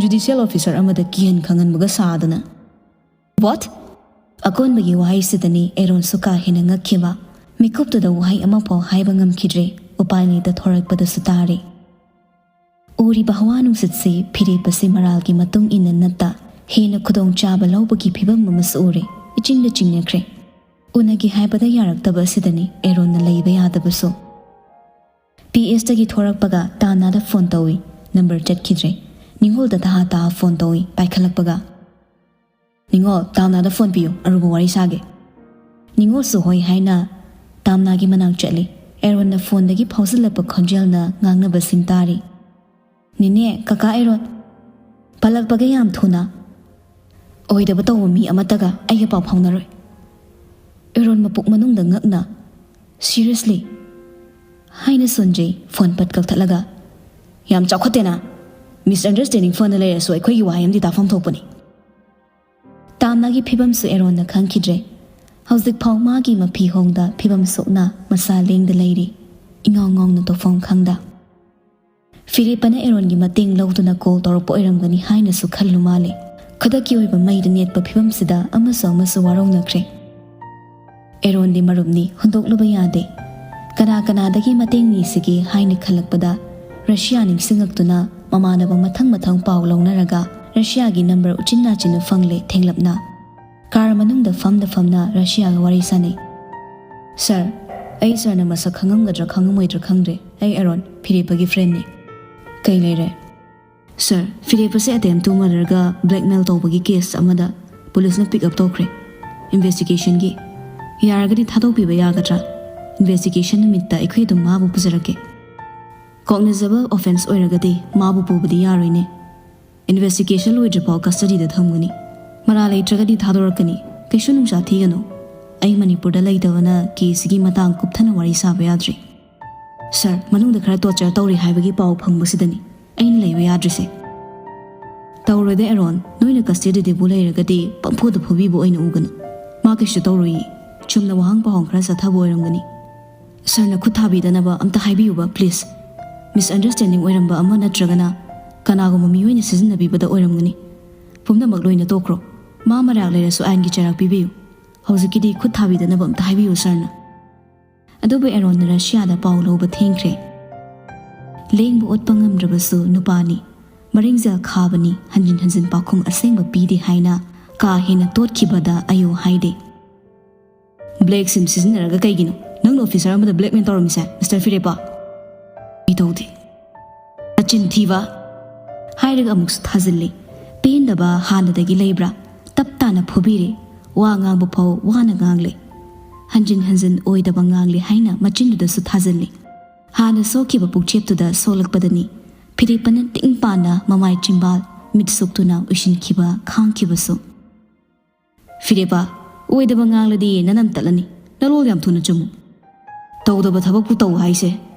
ꯖꯨꯗꯤꯁꯤꯌꯦꯜ ꯑꯣꯐꯤꯁꯔ ꯑꯃꯗ ꯀꯤꯍꯟ ꯈꯪꯍꯟꯕꯒ ꯁꯥꯗꯅ"꯫ "ꯋꯥꯠ?" ꯑꯀꯣꯟꯕꯒꯤ ꯋꯥꯍꯩꯁꯤꯗꯅꯤ ꯑꯦꯔꯣꯟꯁꯨ ꯀꯥ ꯍꯦꯟꯅ ꯉꯛꯈꯤꯕ꯫ ꯃꯤꯀꯨꯞꯇꯨꯗ ꯋꯥꯍꯩ ꯑꯃꯐꯥꯎ ꯍꯥꯏꯕ ꯉꯝꯈꯤꯗ꯭ꯔꯦ, ꯎꯄꯥꯏ ꯂꯩꯇ ꯊꯣꯔꯛꯄꯗꯁꯨ ꯇꯥꯔꯦ꯫ ꯎꯔꯤꯕ ꯍꯋꯥ ꯅꯨꯡꯁꯤꯠꯁꯤ ꯐꯤꯔꯦꯞ ꯑꯁꯤ ꯃꯔꯥꯜꯒꯤ ꯃꯇꯨꯡ ꯏꯟꯅ ꯅꯠꯇ ꯍꯦꯟꯅ ꯈꯨꯗꯣꯡꯆꯥꯕ ꯂꯧꯕꯒꯤ ꯐꯤꯕꯝ ꯑꯃꯁꯨ ꯎꯔꯦ꯫ ꯏꯆꯤꯡꯗ ꯆꯤꯡꯅꯈ꯭ꯔꯦ꯫ ꯎꯅꯒꯦ ꯍꯥꯏꯕꯗ ꯌꯥꯔꯛꯇꯕ ꯑꯁꯤꯗꯅꯤ ꯑꯦꯔꯣꯟꯅ ꯂꯩꯕ ꯌꯥꯗꯕꯁꯨ꯫ ꯄꯤ ꯑꯦꯁꯇꯒꯤ ꯊꯣꯔꯛꯄꯒ ꯇꯥꯝꯅꯥꯗ ꯐꯣꯟ ꯇꯧꯏ꯫ ꯅꯝꯕꯔ ꯆꯠꯈꯤꯗ꯭ꯔꯦ꯫ ꯅꯤꯉꯣꯜꯗ ꯇꯍꯥ ꯇꯍꯥ ꯐꯣꯟ ꯇꯧꯏ꯫ ꯄꯥꯏꯈꯠꯂꯛꯄꯒ, "ꯅꯤꯉꯣꯜ, ꯇꯥꯝꯅꯥꯗ ꯐꯣꯟ ꯄꯤꯌꯨ, ꯑꯔꯨꯕ ꯋꯥꯔꯤ ꯁꯥꯒꯦ"꯫ ꯅꯤꯉꯣꯜꯁꯨ ꯍꯣꯏ ꯍꯥꯏꯅ ꯇꯥꯝꯅꯥꯒꯤ ꯃꯅꯥꯛ ꯆꯠꯂꯤ꯫ ꯑꯦꯔꯣꯟꯅ ꯐꯣꯟꯗꯒꯤ ꯐꯥꯎꯖꯤꯜꯂꯛꯄ ꯈꯣꯟꯖꯦꯜꯅ ꯉꯥꯡꯅꯕꯁꯤꯡ ꯇꯥꯔꯤ꯫ "ꯅꯦꯅꯦ, ꯀꯀꯥ ꯑꯦꯔꯣꯟ ꯄꯜꯂꯛꯄꯒ ꯌꯥꯝ ꯊꯨꯅ꯫ ꯑꯣꯏꯗꯕ ꯇꯧꯕ ꯃꯤ ꯑꯃꯠꯇꯒ ꯑꯩꯒ ꯄꯥꯎ ꯐꯥꯎꯅꯔꯣꯏ"꯫ ꯑꯦꯔꯣꯟ ꯃꯄꯨꯛ ꯃꯅꯨꯡꯗ ꯉꯛꯅ, "ꯁꯤꯔꯤꯌꯁꯂꯤ?" ꯍꯥꯏꯅ ꯁꯣꯟꯖꯩ, ꯐꯣꯟ ꯄꯠ ꯀꯛꯊꯠꯂꯒ꯫ "ꯌꯥꯝ ꯆꯥꯎꯈꯠꯇꯦꯅ꯫ ꯃꯤꯁꯑꯟꯗꯔꯁꯇꯦꯟꯗꯤꯡ ꯐꯅ ꯂꯩꯔꯁꯨ ꯑꯩꯈꯣꯏꯒꯤ ꯋꯥꯍꯩ ꯑꯃꯗꯤ ꯇꯥꯐꯝ ꯊꯣꯛꯄꯅꯤ"꯫ ꯇꯥꯝꯅꯥꯒꯤ ꯐꯤꯕꯝꯁꯨ ꯑꯦꯔꯣꯟꯅ ꯈꯪꯈꯤꯗ꯭ꯔꯦ꯫ ꯍꯧꯖꯤꯛꯐꯥꯎ ꯃꯥꯒꯤ ꯃꯐꯤ ꯍꯣꯡꯗ ꯐꯤꯕꯝ ꯁꯣꯛꯅ ꯃꯁꯥ ꯂꯦꯡꯗ ꯂꯩꯔꯤ, ꯏꯉꯥꯎ ꯉꯥꯎꯅ ꯇꯧꯐꯝ ꯈꯪꯗ꯫ ꯐꯤꯔꯦꯞꯄꯅ ꯑꯦꯔꯣꯟꯒꯤ ꯃꯇꯦꯡ ꯂꯧꯗꯨꯅ ꯀꯣꯜ ꯇꯧꯔꯛꯄ ꯑꯣꯏꯔꯝꯒꯅꯤ ꯍꯥꯏꯅꯁꯨ ꯈꯜꯂꯨ ꯃꯥꯜꯂꯦ꯫ ꯈꯨꯗꯛꯀꯤ ꯑꯣꯏꯕ ꯃꯩꯗ ꯅꯦꯠꯄ ꯐꯤꯕꯝꯁꯤꯗ ꯑꯃꯁꯨ ꯑꯃꯁꯨ ꯋꯥꯔꯧꯅꯈ꯭ꯔꯦ꯫ ꯑꯦꯔꯣꯟꯗꯤ ꯃꯔꯨꯞꯅꯤ, ꯍꯨꯟꯗꯣꯛꯂꯨꯕ ꯌꯥꯗꯦ꯫ ꯀꯅꯥ ꯀꯅꯥꯗꯒꯤ ꯃꯇꯦꯡ ꯅꯤꯁꯤꯒꯦ ꯍꯥꯏꯅ ꯈꯜꯂꯛꯄꯗ ꯔꯁꯤꯌꯥ ꯅꯤꯡꯁꯤꯡꯉꯛꯇꯨꯅ ꯃꯃꯥꯟꯅꯕ ꯃꯊꯪ ꯃꯊꯪ ꯄꯥꯎ ꯂꯧꯅꯔꯒ ꯔꯁꯤꯌꯥꯒꯤ ꯅꯝꯕꯔ ꯎꯆꯤꯟ ꯅꯥꯆꯤꯟꯅ ꯐꯪꯂꯦ ꯊꯦꯡꯂꯞꯅ꯫ ꯀꯥꯔ ꯃꯅꯨꯡꯗ ꯐꯝꯗ ꯐꯝꯅ ꯔꯁꯤꯌꯥꯒ ꯋꯥꯔꯤ ꯁꯥꯟꯅꯩ꯫ "ꯁꯥꯔ, ꯑꯩ ꯁꯥꯔꯅ ꯃꯁꯛ ꯈꯪꯉꯝꯒꯗ꯭ꯔꯥ ꯈꯪꯉꯝꯃꯣꯏꯗ꯭ꯔꯥ ꯈꯪꯗ꯭ꯔꯦ꯫ ꯑꯩ ꯑꯦꯔꯣꯟ, ꯐꯤꯔꯦꯞꯄꯒꯤ ꯐ꯭ꯔꯦꯟꯅꯤ"꯫ "ꯀꯩ ꯂꯩꯔꯦ?" "ꯁꯥꯔ, ꯐꯤꯔꯦꯞꯄꯁꯦ ꯑꯦꯇꯦꯝ ꯇꯨ ꯃꯔꯗꯔꯒ ꯕ꯭ꯂꯦꯛꯃꯦꯜ ꯇꯧꯕꯒꯤ ꯀꯦꯁ ꯑꯃꯗ ꯄꯨꯂꯤꯁꯅ ꯄꯤꯛ ꯑꯞ ꯇꯧꯈ꯭ꯔꯦ ꯏꯟꯚꯦꯁꯇꯤꯒꯦꯁꯟꯒꯤ"꯫ ꯌꯥꯔꯒꯗꯤ ꯊꯥꯗꯣꯛꯄꯤꯕ ꯌꯥꯒꯗ꯭ꯔꯥ? ꯏꯟꯚꯦꯁꯇꯤꯒꯦꯁꯟ ꯅꯨꯃꯤꯠꯇ ꯑꯩꯈꯣꯏ ꯑꯗꯨꯝ ꯃꯥꯕꯨ ꯄꯨꯖꯔꯛꯀꯦ꯫ ꯀꯣꯛꯅꯤꯖꯦꯕꯜ ꯑꯣꯐꯦꯟꯁ ꯑꯣꯏꯔꯒꯗꯤ ꯃꯥꯕꯨ ꯄꯨꯕꯗꯤ ꯌꯥꯔꯣꯏꯅꯦ꯫ ꯏꯟꯚꯦꯁꯇꯤꯒꯦꯁꯟ ꯂꯣꯏꯗ꯭ꯔꯤꯐꯥꯎ ꯀꯁꯇꯗꯤꯗ ꯊꯝꯒꯅꯤ꯫ ꯃꯔꯥꯜ ꯂꯩꯇ꯭ꯔꯒꯗꯤ ꯊꯥꯗꯣꯔꯛꯀꯅꯤ꯫ ꯀꯩꯁꯨ ꯅꯨꯡꯁꯥ ꯊꯤꯒꯅꯨ꯫ ꯑꯩ ꯃꯅꯤꯄꯨꯔꯗ ꯂꯩꯇꯕꯅ ꯀꯦꯁꯁꯤꯒꯤ ꯃꯇꯥꯡ ꯀꯨꯞꯊꯅ ꯋꯥꯔꯤ ꯁꯥꯕ ꯌꯥꯗ꯭ꯔꯤ꯫ ꯁꯥꯔ, ꯃꯅꯨꯡꯗ ꯈꯔ ꯇꯣꯔꯆꯔ ꯇꯧꯔꯤ ꯍꯥꯏꯕꯒꯤ ꯄꯥꯎ ꯐꯪꯕꯁꯤꯗꯅꯤ ꯑꯩꯅ ꯂꯩꯕ ꯌꯥꯗ꯭ꯔꯤꯁꯦ꯫ ꯇꯧꯔꯣꯏꯗ ꯑꯦꯔꯣꯟ, ꯅꯣꯏꯅ ꯀꯁꯇꯗꯤꯗꯕꯨ ꯂꯩꯔꯒꯗꯤ ꯄꯪꯐꯨꯗ ꯐꯨꯕꯤꯕ ꯑꯣꯏꯅ ꯎꯒꯅꯨ꯫ ꯃꯥ ꯀꯩꯁꯨ ꯇꯧꯔꯣꯏꯌꯦ꯫ ꯆꯨꯝꯅ ꯋꯥꯍꯪ ꯄꯥꯎꯍꯪ ꯈꯔ ꯆꯠꯊꯕ ꯑꯣꯏꯔꯝꯒꯅꯤ꯫ ꯁꯥꯔꯅ ꯈꯨꯠ ꯊꯥꯕꯤꯗꯅꯕ ꯑꯝꯇ ꯍꯥꯏꯕꯤꯌꯨꯕ, ꯄ꯭ꯂꯤꯖ꯫ ꯃꯤꯁꯑꯟꯗꯔꯁꯇꯦꯟꯗꯤꯡ ꯑꯣꯏꯔꯝꯕ ꯑꯃ ꯅꯠꯇ꯭ꯔꯒꯅ ꯀꯅꯥꯒꯨꯝꯕ ꯃꯤꯑꯣꯏꯅ ꯁꯤꯖꯤꯟꯅꯕꯤꯕꯗ ꯑꯣꯏꯔꯝꯒꯅꯤ꯫ ꯄꯨꯝꯅꯃꯛ ꯂꯣꯏꯅ ꯇꯣꯛꯈ꯭ꯔꯣ꯫ ꯃꯥ ꯃꯔꯥꯜ ꯂꯩꯔꯁꯨ ꯑꯥꯏꯟꯒꯤ ꯆꯩꯔꯥꯛ ꯄꯤꯕꯤꯌꯨ꯫ ꯍꯧꯖꯤꯛꯀꯤꯗꯤ ꯈꯨꯠ ꯊꯥꯕꯤꯗꯅꯕ ꯑꯝꯇ ꯍꯥꯏꯕꯤꯌꯨ, ꯁꯥꯔꯅ꯫ ꯑꯗꯨꯕꯨ ꯑꯦꯔꯣꯟꯅ ꯔꯁꯤꯌꯥꯗ ꯄꯥꯎ ꯂꯧꯕ ꯊꯦꯡꯈ꯭ꯔꯦ꯫ ꯂꯦꯡꯕ ꯑꯣꯠꯄ ꯉꯝꯗ꯭ꯔꯕꯁꯨ ꯅꯨꯄꯥꯅꯤ꯫ ꯃꯔꯤꯡꯖꯦꯜ ꯈꯥꯕꯅꯤ, ꯍꯟꯖꯤꯟ ꯍꯟꯖꯤꯟ ꯄꯥꯎꯈꯨꯝ ꯑꯁꯦꯡꯕ ꯄꯤꯗꯦ ꯍꯥꯏꯅ ꯀꯥ ꯍꯦꯟꯅ ꯇꯣꯠꯈꯤꯕꯗ ꯑꯌꯣ ꯍꯥꯏꯗꯦ꯫ ꯕ꯭ꯂꯦꯛ ꯁꯤꯝ ꯁꯤꯖꯤꯟꯅꯔꯒ ꯀꯩꯒꯤꯅꯣ ꯅꯪꯅ ꯑꯣꯐꯤꯁꯔ ꯑꯃꯗ ꯕ꯭ꯂꯦꯛꯃꯦꯜ ꯇꯧꯔꯝꯃꯤꯁꯦ, ꯃꯤꯁꯇꯔ ꯐꯤꯔꯦꯞꯄ? ꯀꯩꯗꯧꯗꯦ꯫ ꯃꯆꯤꯟ ꯊꯤꯕ! ꯍꯥꯏꯔꯒ ꯑꯃꯨꯛꯁꯨ ꯊꯥꯖꯤꯜꯂꯤ꯫ ꯄꯦꯟꯗꯕ ꯍꯥꯟꯅꯗꯒꯤ ꯂꯩꯕ꯭ꯔꯥ? ꯇꯞ ꯇꯥꯅ ꯐꯨꯕꯤꯔꯦ꯫ ꯋꯥ ꯉꯥꯡꯕ ꯐꯥꯎ ꯋꯥꯅ ꯉꯥꯡꯂꯦ꯫ ꯍꯟꯖꯤꯟ ꯍꯟꯖꯤꯟ ꯑꯣꯏꯗꯕ ꯉꯥꯡꯂꯦ ꯍꯥꯏꯅ ꯃꯆꯤꯟꯗꯨꯗꯁꯨ ꯊꯥꯖꯤꯜꯂꯤ꯫ ꯍꯥꯟꯅ ꯁꯣꯛꯈꯤꯕ ꯄꯨꯛꯆꯦꯞꯇꯨꯗ ꯁꯣꯛꯂꯛꯄꯗꯅꯤ ꯐꯤꯔꯦꯞꯄꯅ ꯇꯤꯡ ꯄꯥꯅ ꯃꯃꯥꯏ ꯆꯤꯝꯕꯥꯜ ꯃꯤꯠ ꯁꯣꯛꯇꯨꯅ ꯎꯏꯁꯤꯟꯈꯤꯕ ꯈꯥꯡꯈꯤꯕꯁꯨ꯫ ꯐꯤꯔꯦꯞꯄ, ꯑꯣꯏꯗꯕ ꯉꯥꯡꯂꯗꯤ ꯅꯅꯝ ꯇꯠꯂꯅꯤ꯫ ꯅꯔꯣꯜ ꯌꯥꯝ ꯊꯨꯅ ꯆꯨꯝꯃꯨ꯫ ꯇꯧꯗꯕ ꯊꯕꯛꯄꯨ ꯇꯧ ꯍꯥꯏꯁꯦ,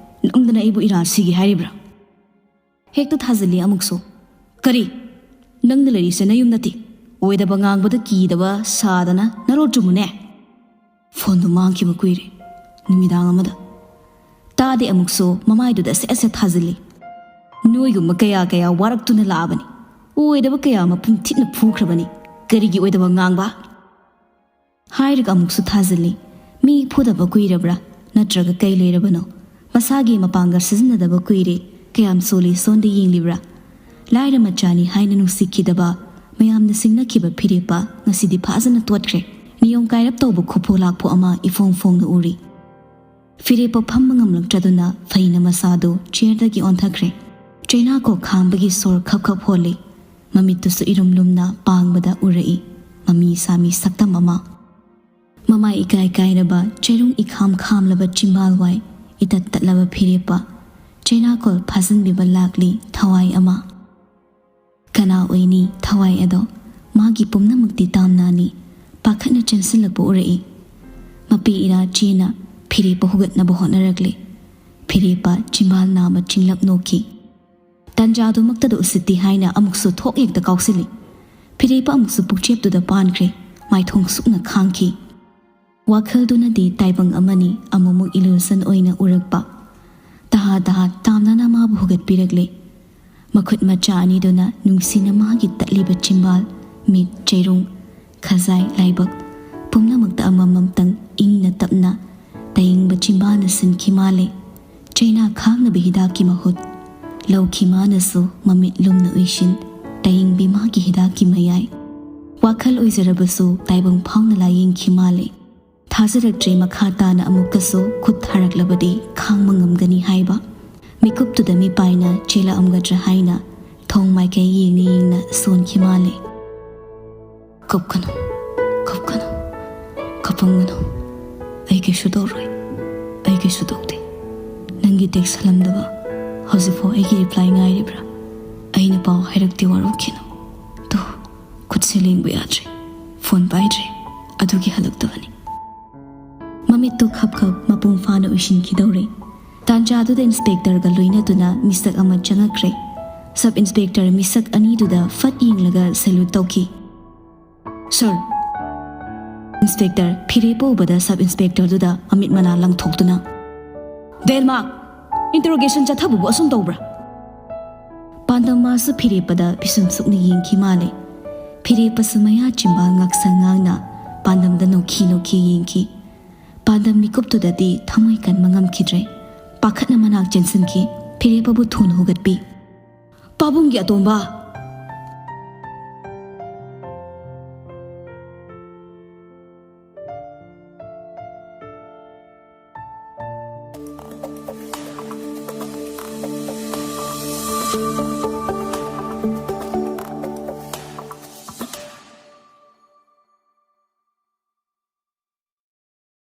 ꯅꯝꯗꯅ ꯑꯩꯕꯨ ꯏꯔꯥ ꯁꯤꯒꯦ ꯍꯥꯏꯔꯤꯕ꯭ꯔꯥ? ꯍꯦꯛꯇ ꯊꯥꯖꯤꯜꯂꯤ ꯑꯃꯨꯛꯁꯨ꯫ ꯀꯔꯤ? ꯅꯪꯅ ꯂꯩꯔꯤꯁꯦ ꯅꯌꯨꯝ ꯅꯠꯇꯦ꯫ ꯑꯣꯏꯗꯕ ꯉꯥꯡꯕꯗ ꯀꯤꯗꯕ ꯁꯥꯗꯅ ꯅꯔꯣꯜ ꯆꯨꯝꯃꯨꯅꯦ꯫ ꯐꯣꯟꯗꯨ ꯃꯥꯡꯈꯤꯕ ꯀꯨꯏꯔꯦ꯫ ꯅꯨꯃꯤꯗꯥꯡ ꯑꯃꯗ꯫ ꯇꯥꯗꯦ ꯑꯃꯨꯛꯁꯨ ꯃꯃꯥꯏꯗꯨꯗ ꯁꯦꯠ ꯁꯦꯠ ꯊꯥꯖꯤꯜꯂꯤ꯫ ꯅꯣꯏꯒꯨꯝꯕ ꯀꯌꯥ ꯀꯌꯥ ꯋꯥꯔꯛꯇꯨꯅ ꯂꯥꯛꯑꯕꯅꯤ꯫ ꯑꯣꯏꯗꯕ ꯀꯌꯥ ꯃꯄꯨꯟ ꯊꯤꯠꯅ ꯐꯨꯈ꯭ꯔꯕꯅꯤ꯫ ꯀꯔꯤꯒꯤ ꯑꯣꯏꯗꯕ ꯉꯥꯡꯕ? ꯍꯥꯏꯔꯒ ꯑꯃꯨꯛꯁꯨ ꯊꯥꯖꯤꯜꯂꯤ꯫ ꯃꯤ ꯐꯨꯗꯕ ꯀꯨꯏꯔꯕ꯭ꯔꯥ? ꯅꯠꯇ꯭ꯔꯒ ꯀꯩ ꯂꯩꯔꯕꯅꯣ? ꯃꯁꯥꯒꯤ ꯃꯄꯥꯡꯒꯜ ꯁꯤꯖꯤꯟꯅꯗꯕ ꯀꯨꯏꯔꯦ꯫ ꯀꯌꯥꯝ ꯁꯣꯜꯂꯤ ꯁꯣꯟꯗ ꯌꯦꯡꯂꯤꯕ꯭ꯔꯥ? ꯂꯥꯏꯔ ꯃꯆꯥꯅꯤ ꯍꯥꯏꯅ ꯅꯨꯡꯁꯤꯈꯤꯗꯕ, ꯃꯌꯥꯝꯅ ꯁꯤꯡꯅꯈꯤꯕ ꯐꯤꯔꯦꯞꯄ ꯉꯁꯤꯗꯤ ꯐꯖꯅ ꯇꯣꯠꯈ꯭ꯔꯦ꯫ ꯅꯤꯌꯣꯝ ꯀꯥꯏꯔꯞ ꯇꯧꯕ ꯈꯨꯐꯨ ꯂꯥꯛꯐꯨ ꯑꯃ ꯏꯐꯣꯡ ꯐꯣꯡꯅ ꯎꯔꯤ꯫ ꯐꯤꯔꯦꯞꯄ ꯐꯝꯕ ꯉꯝꯂꯛꯇ꯭ꯔꯗꯨꯅ ꯐꯩꯅ ꯃꯁꯥꯗꯨ ꯆꯤꯌꯔꯗꯒꯤ ꯑꯣꯟꯊꯈ꯭ꯔꯦ꯫ ꯆꯩꯅꯥꯀꯣꯛ ꯈꯥꯝꯕꯒꯤ ꯁꯣꯔ ꯈꯞ ꯈꯞ ꯍꯣꯜꯂꯤ꯫ ꯃꯃꯤꯠꯇꯨꯁꯨ ꯏꯔꯨꯝ ꯂꯨꯝꯅ ꯄꯥꯡꯕꯗ ꯎꯔꯛꯏ꯫ ꯃꯃꯤ ꯁꯥꯃꯤ ꯁꯛꯇꯝ ꯑꯃ꯫ ꯃꯃꯥꯏ ꯏꯀꯥꯏ ꯀꯥꯏꯔꯕ, ꯆꯩꯔꯨꯡ ꯏꯈꯥꯝ ꯈꯥꯝꯂꯕ ꯆꯤꯝꯕꯥꯜ ꯋꯥꯏ, ꯏꯇꯠ ꯇꯠꯂꯕ ꯐꯤꯔꯦꯞꯄ, ꯆꯩꯅꯥꯀꯣꯜ ꯐꯥꯖꯤꯟꯕꯤꯕ ꯂꯥꯛꯂꯤ ꯊꯋꯥꯏ ꯑꯃ꯫ ꯀꯅꯥ ꯑꯣꯏꯅꯤ ꯊꯋꯥꯏ ꯑꯗꯣ? ꯃꯥꯒꯤ ꯄꯨꯝꯅꯃꯛꯇꯤ ꯇꯥꯝꯅꯅꯤ꯫ ꯄꯥꯈꯠꯅ ꯆꯦꯟꯁꯤꯜꯂꯛꯄ ꯎꯔꯛꯏ꯫ ꯃꯄꯤ ꯏꯔꯥ ꯆꯦꯅ ꯐꯤꯔꯦꯞꯄ ꯍꯨꯒꯠꯅꯕ ꯍꯣꯠꯅꯔꯛꯂꯤ꯫ ꯐꯤꯔꯦꯞꯄ ꯆꯤꯝꯕꯥꯜ ꯅꯥꯝꯃ ꯆꯤꯡꯂꯞ ꯅꯣꯛꯈꯤ꯫ ꯇꯟꯖꯥꯗꯨꯃꯛꯇꯗ ꯎꯁꯤꯠꯇꯦ ꯍꯥꯏꯅ ꯑꯃꯨꯛꯁꯨ ꯊꯣꯛ ꯍꯦꯛꯇ ꯀꯥꯎꯁꯤꯜꯂꯤ꯫ ꯐꯤꯔꯦꯞꯄ ꯑꯃꯨꯛꯁꯨ ꯄꯨꯛꯆꯦꯞꯇꯨꯗ ꯄꯥꯟꯈ꯭ꯔꯦ꯫ ꯃꯥꯏꯊꯣꯡ ꯁꯨꯛꯅ ꯈꯥꯡꯈꯤ꯫ ꯋꯥꯈꯜꯗꯨꯅꯗꯤ ꯇꯥꯏꯕꯪ ꯑꯃꯅꯤ, ꯑꯃꯨꯛꯃꯨꯛ illusion ꯑꯣꯏꯅ ꯎꯔꯛꯄ꯫ ꯇꯍꯥ ꯇꯍꯥ ꯇꯥꯝꯅꯅ ꯃꯥꯕꯨ ꯍꯨꯒꯠꯄꯤꯔꯛꯂꯦ꯫ ꯃꯈꯨꯠ ꯃꯆꯥ ꯑꯅꯤꯗꯨꯅ ꯅꯨꯡꯁꯤꯅ ꯃꯥꯒꯤ ꯇꯠꯂꯤꯕ ꯆꯤꯝꯕꯥꯜ, ꯃꯤꯠ, ꯆꯩꯔꯨꯡ, ꯈꯖꯥꯏ, ꯂꯥꯏꯕꯛ ꯄꯨꯝꯅꯃꯛꯇ ꯑꯃꯃꯝꯇꯪ ꯏꯪꯅ ꯇꯞꯅ ꯇꯌꯦꯡꯕ ꯆꯤꯝꯕꯥꯜꯅ ꯁꯤꯟꯈꯤ ꯃꯥꯜꯂꯦ꯫ ꯆꯩꯅꯥ ꯈꯥꯡꯅꯕ ꯍꯤꯗꯥꯛꯀꯤ ꯃꯍꯨꯠ ꯂꯧꯈꯤ ꯃꯥꯅꯁꯨ, ꯃꯃꯤꯠ ꯂꯨꯝꯅ ꯎꯏꯁꯤꯟ ꯇꯌꯦꯡꯕꯤ ꯃꯥꯒꯤ ꯍꯤꯗꯥꯛꯀꯤ ꯃꯌꯥꯏ꯫ ꯋꯥꯈꯜ ꯑꯣꯏꯖꯔꯕꯁꯨ ꯇꯥꯏꯕꯪ ꯐꯥꯎꯅ ꯂꯥꯌꯦꯡꯈꯤ ꯃꯥꯜꯂꯦ꯫ ꯊꯥꯖꯔꯛꯇ꯭ꯔꯦ ꯃꯈꯥ ꯇꯥꯅ ꯑꯃꯨꯛꯀꯁꯨ ꯈꯨꯠ ꯊꯥꯔꯛꯂꯕꯗꯤ ꯈꯥꯡꯕ ꯉꯝꯒꯅꯤ ꯍꯥꯏꯕ꯫ ꯃꯤꯀꯨꯞꯇꯨꯗ ꯃꯤꯄꯥꯏꯅ ꯆꯦꯜꯂꯛꯑꯝꯒꯗ꯭ꯔꯥ ꯍꯥꯏꯅ ꯊꯣꯡ ꯃꯥꯏꯀꯩ ꯌꯦꯡꯅ ꯌꯦꯡꯅ ꯁꯣꯟꯈꯤ ꯃꯥꯜꯂꯦ꯫ "ꯀꯞꯀꯅꯨ, ꯀꯞꯀꯅꯨ, ꯀꯞꯄꯝꯒꯅꯨ꯫ ꯑꯩ ꯀꯩꯁꯨ ꯇꯧꯔꯣꯏ, ꯑꯩ ꯀꯩꯁꯨ ꯇꯧꯗꯦ꯫ ꯅꯪꯒꯤ text ꯍꯜꯂꯝꯗꯕ, ꯍꯧꯖꯤꯛꯐꯥꯎ ꯑꯩꯒꯤ reply ꯉꯥꯏꯔꯤꯕ꯭ꯔꯥ? ꯑꯩꯅ ꯄꯥꯎ ꯍꯥꯏꯔꯛꯇꯦ, ꯋꯥꯔꯧꯈꯤꯅꯨ꯫ ꯇꯨ, ꯈꯨꯠꯁꯦ ꯂꯦꯡꯕ ꯌꯥꯗ꯭ꯔꯦ, phone ꯄꯥꯏꯗ꯭ꯔꯦ, ꯑꯗꯨꯒꯤ ꯍꯜꯂꯛꯇꯕꯅꯤ꯫" ꯃꯃꯤꯠꯇꯨ ꯈꯞ ꯈꯞ ꯃꯄꯨꯡ ꯐꯥꯅ ꯎꯏꯁꯤꯟꯈꯤꯗꯧꯔꯦ꯫ ꯇꯥꯟꯖꯥꯗꯨꯗ inspectorꯒ ꯂꯣꯏꯅꯗꯨꯅ ꯃꯤꯁꯛ ꯑꯃ ꯆꯪꯉꯛꯈ꯭ꯔꯦ꯫ Sub inspector ꯃꯤꯁꯛ ꯑꯅꯤꯗꯨꯗ ꯐꯠ ꯌꯦꯡꯂꯒ salute ꯇꯧꯈꯤ꯫ "Sir꯫" Inspector ꯐꯤꯔꯦꯞꯄ ꯎꯕꯗ sub inspectorꯗꯨꯗ ꯑꯃꯤꯠ ꯃꯅꯥ ꯂꯪꯊꯣꯛꯇꯨꯅ, "ꯗꯦꯜꯃꯥꯛ, interrogation ꯆꯠꯊꯕꯕꯨ ꯑꯁꯨꯝ ꯇꯧꯕ꯭ꯔꯥ?" ꯄꯥꯟꯗꯝ ꯃꯥꯁꯨ ꯐꯤꯔꯦꯞꯄꯗ ꯄꯤꯁꯨꯝ ꯁꯨꯛꯅ ꯌꯦꯡꯈꯤ ꯃꯥꯜꯂꯦ꯫ ꯐꯤꯔꯦꯞꯄꯁꯨ ꯃꯌꯥ ꯆꯤꯝꯕꯥꯜ ꯉꯥꯛꯁꯪ ꯉꯥꯡꯅ ꯄꯥꯟꯗꯝꯗ ꯅꯣꯛꯈꯤ ꯅꯣꯛꯈꯤ ꯌꯦꯡꯈꯤ꯫ ꯄꯥꯟꯗꯝ ꯃꯤꯀꯨꯞꯇꯨꯗꯗꯤ ꯊꯃꯣꯏ ꯀꯟꯕ ꯉꯝꯈꯤꯗ꯭ꯔꯦ꯫ ꯄꯥꯈꯠꯅ ꯃꯅꯥꯛ ꯆꯦꯟꯁꯤꯟꯈꯤ꯫ ꯐꯤꯔꯦꯞꯄꯕꯨ ꯊꯨꯅ ꯍꯨꯒꯠꯄꯤ꯫ "ꯄꯥꯕꯨꯡꯒꯤ ꯑꯇꯣꯝꯕ,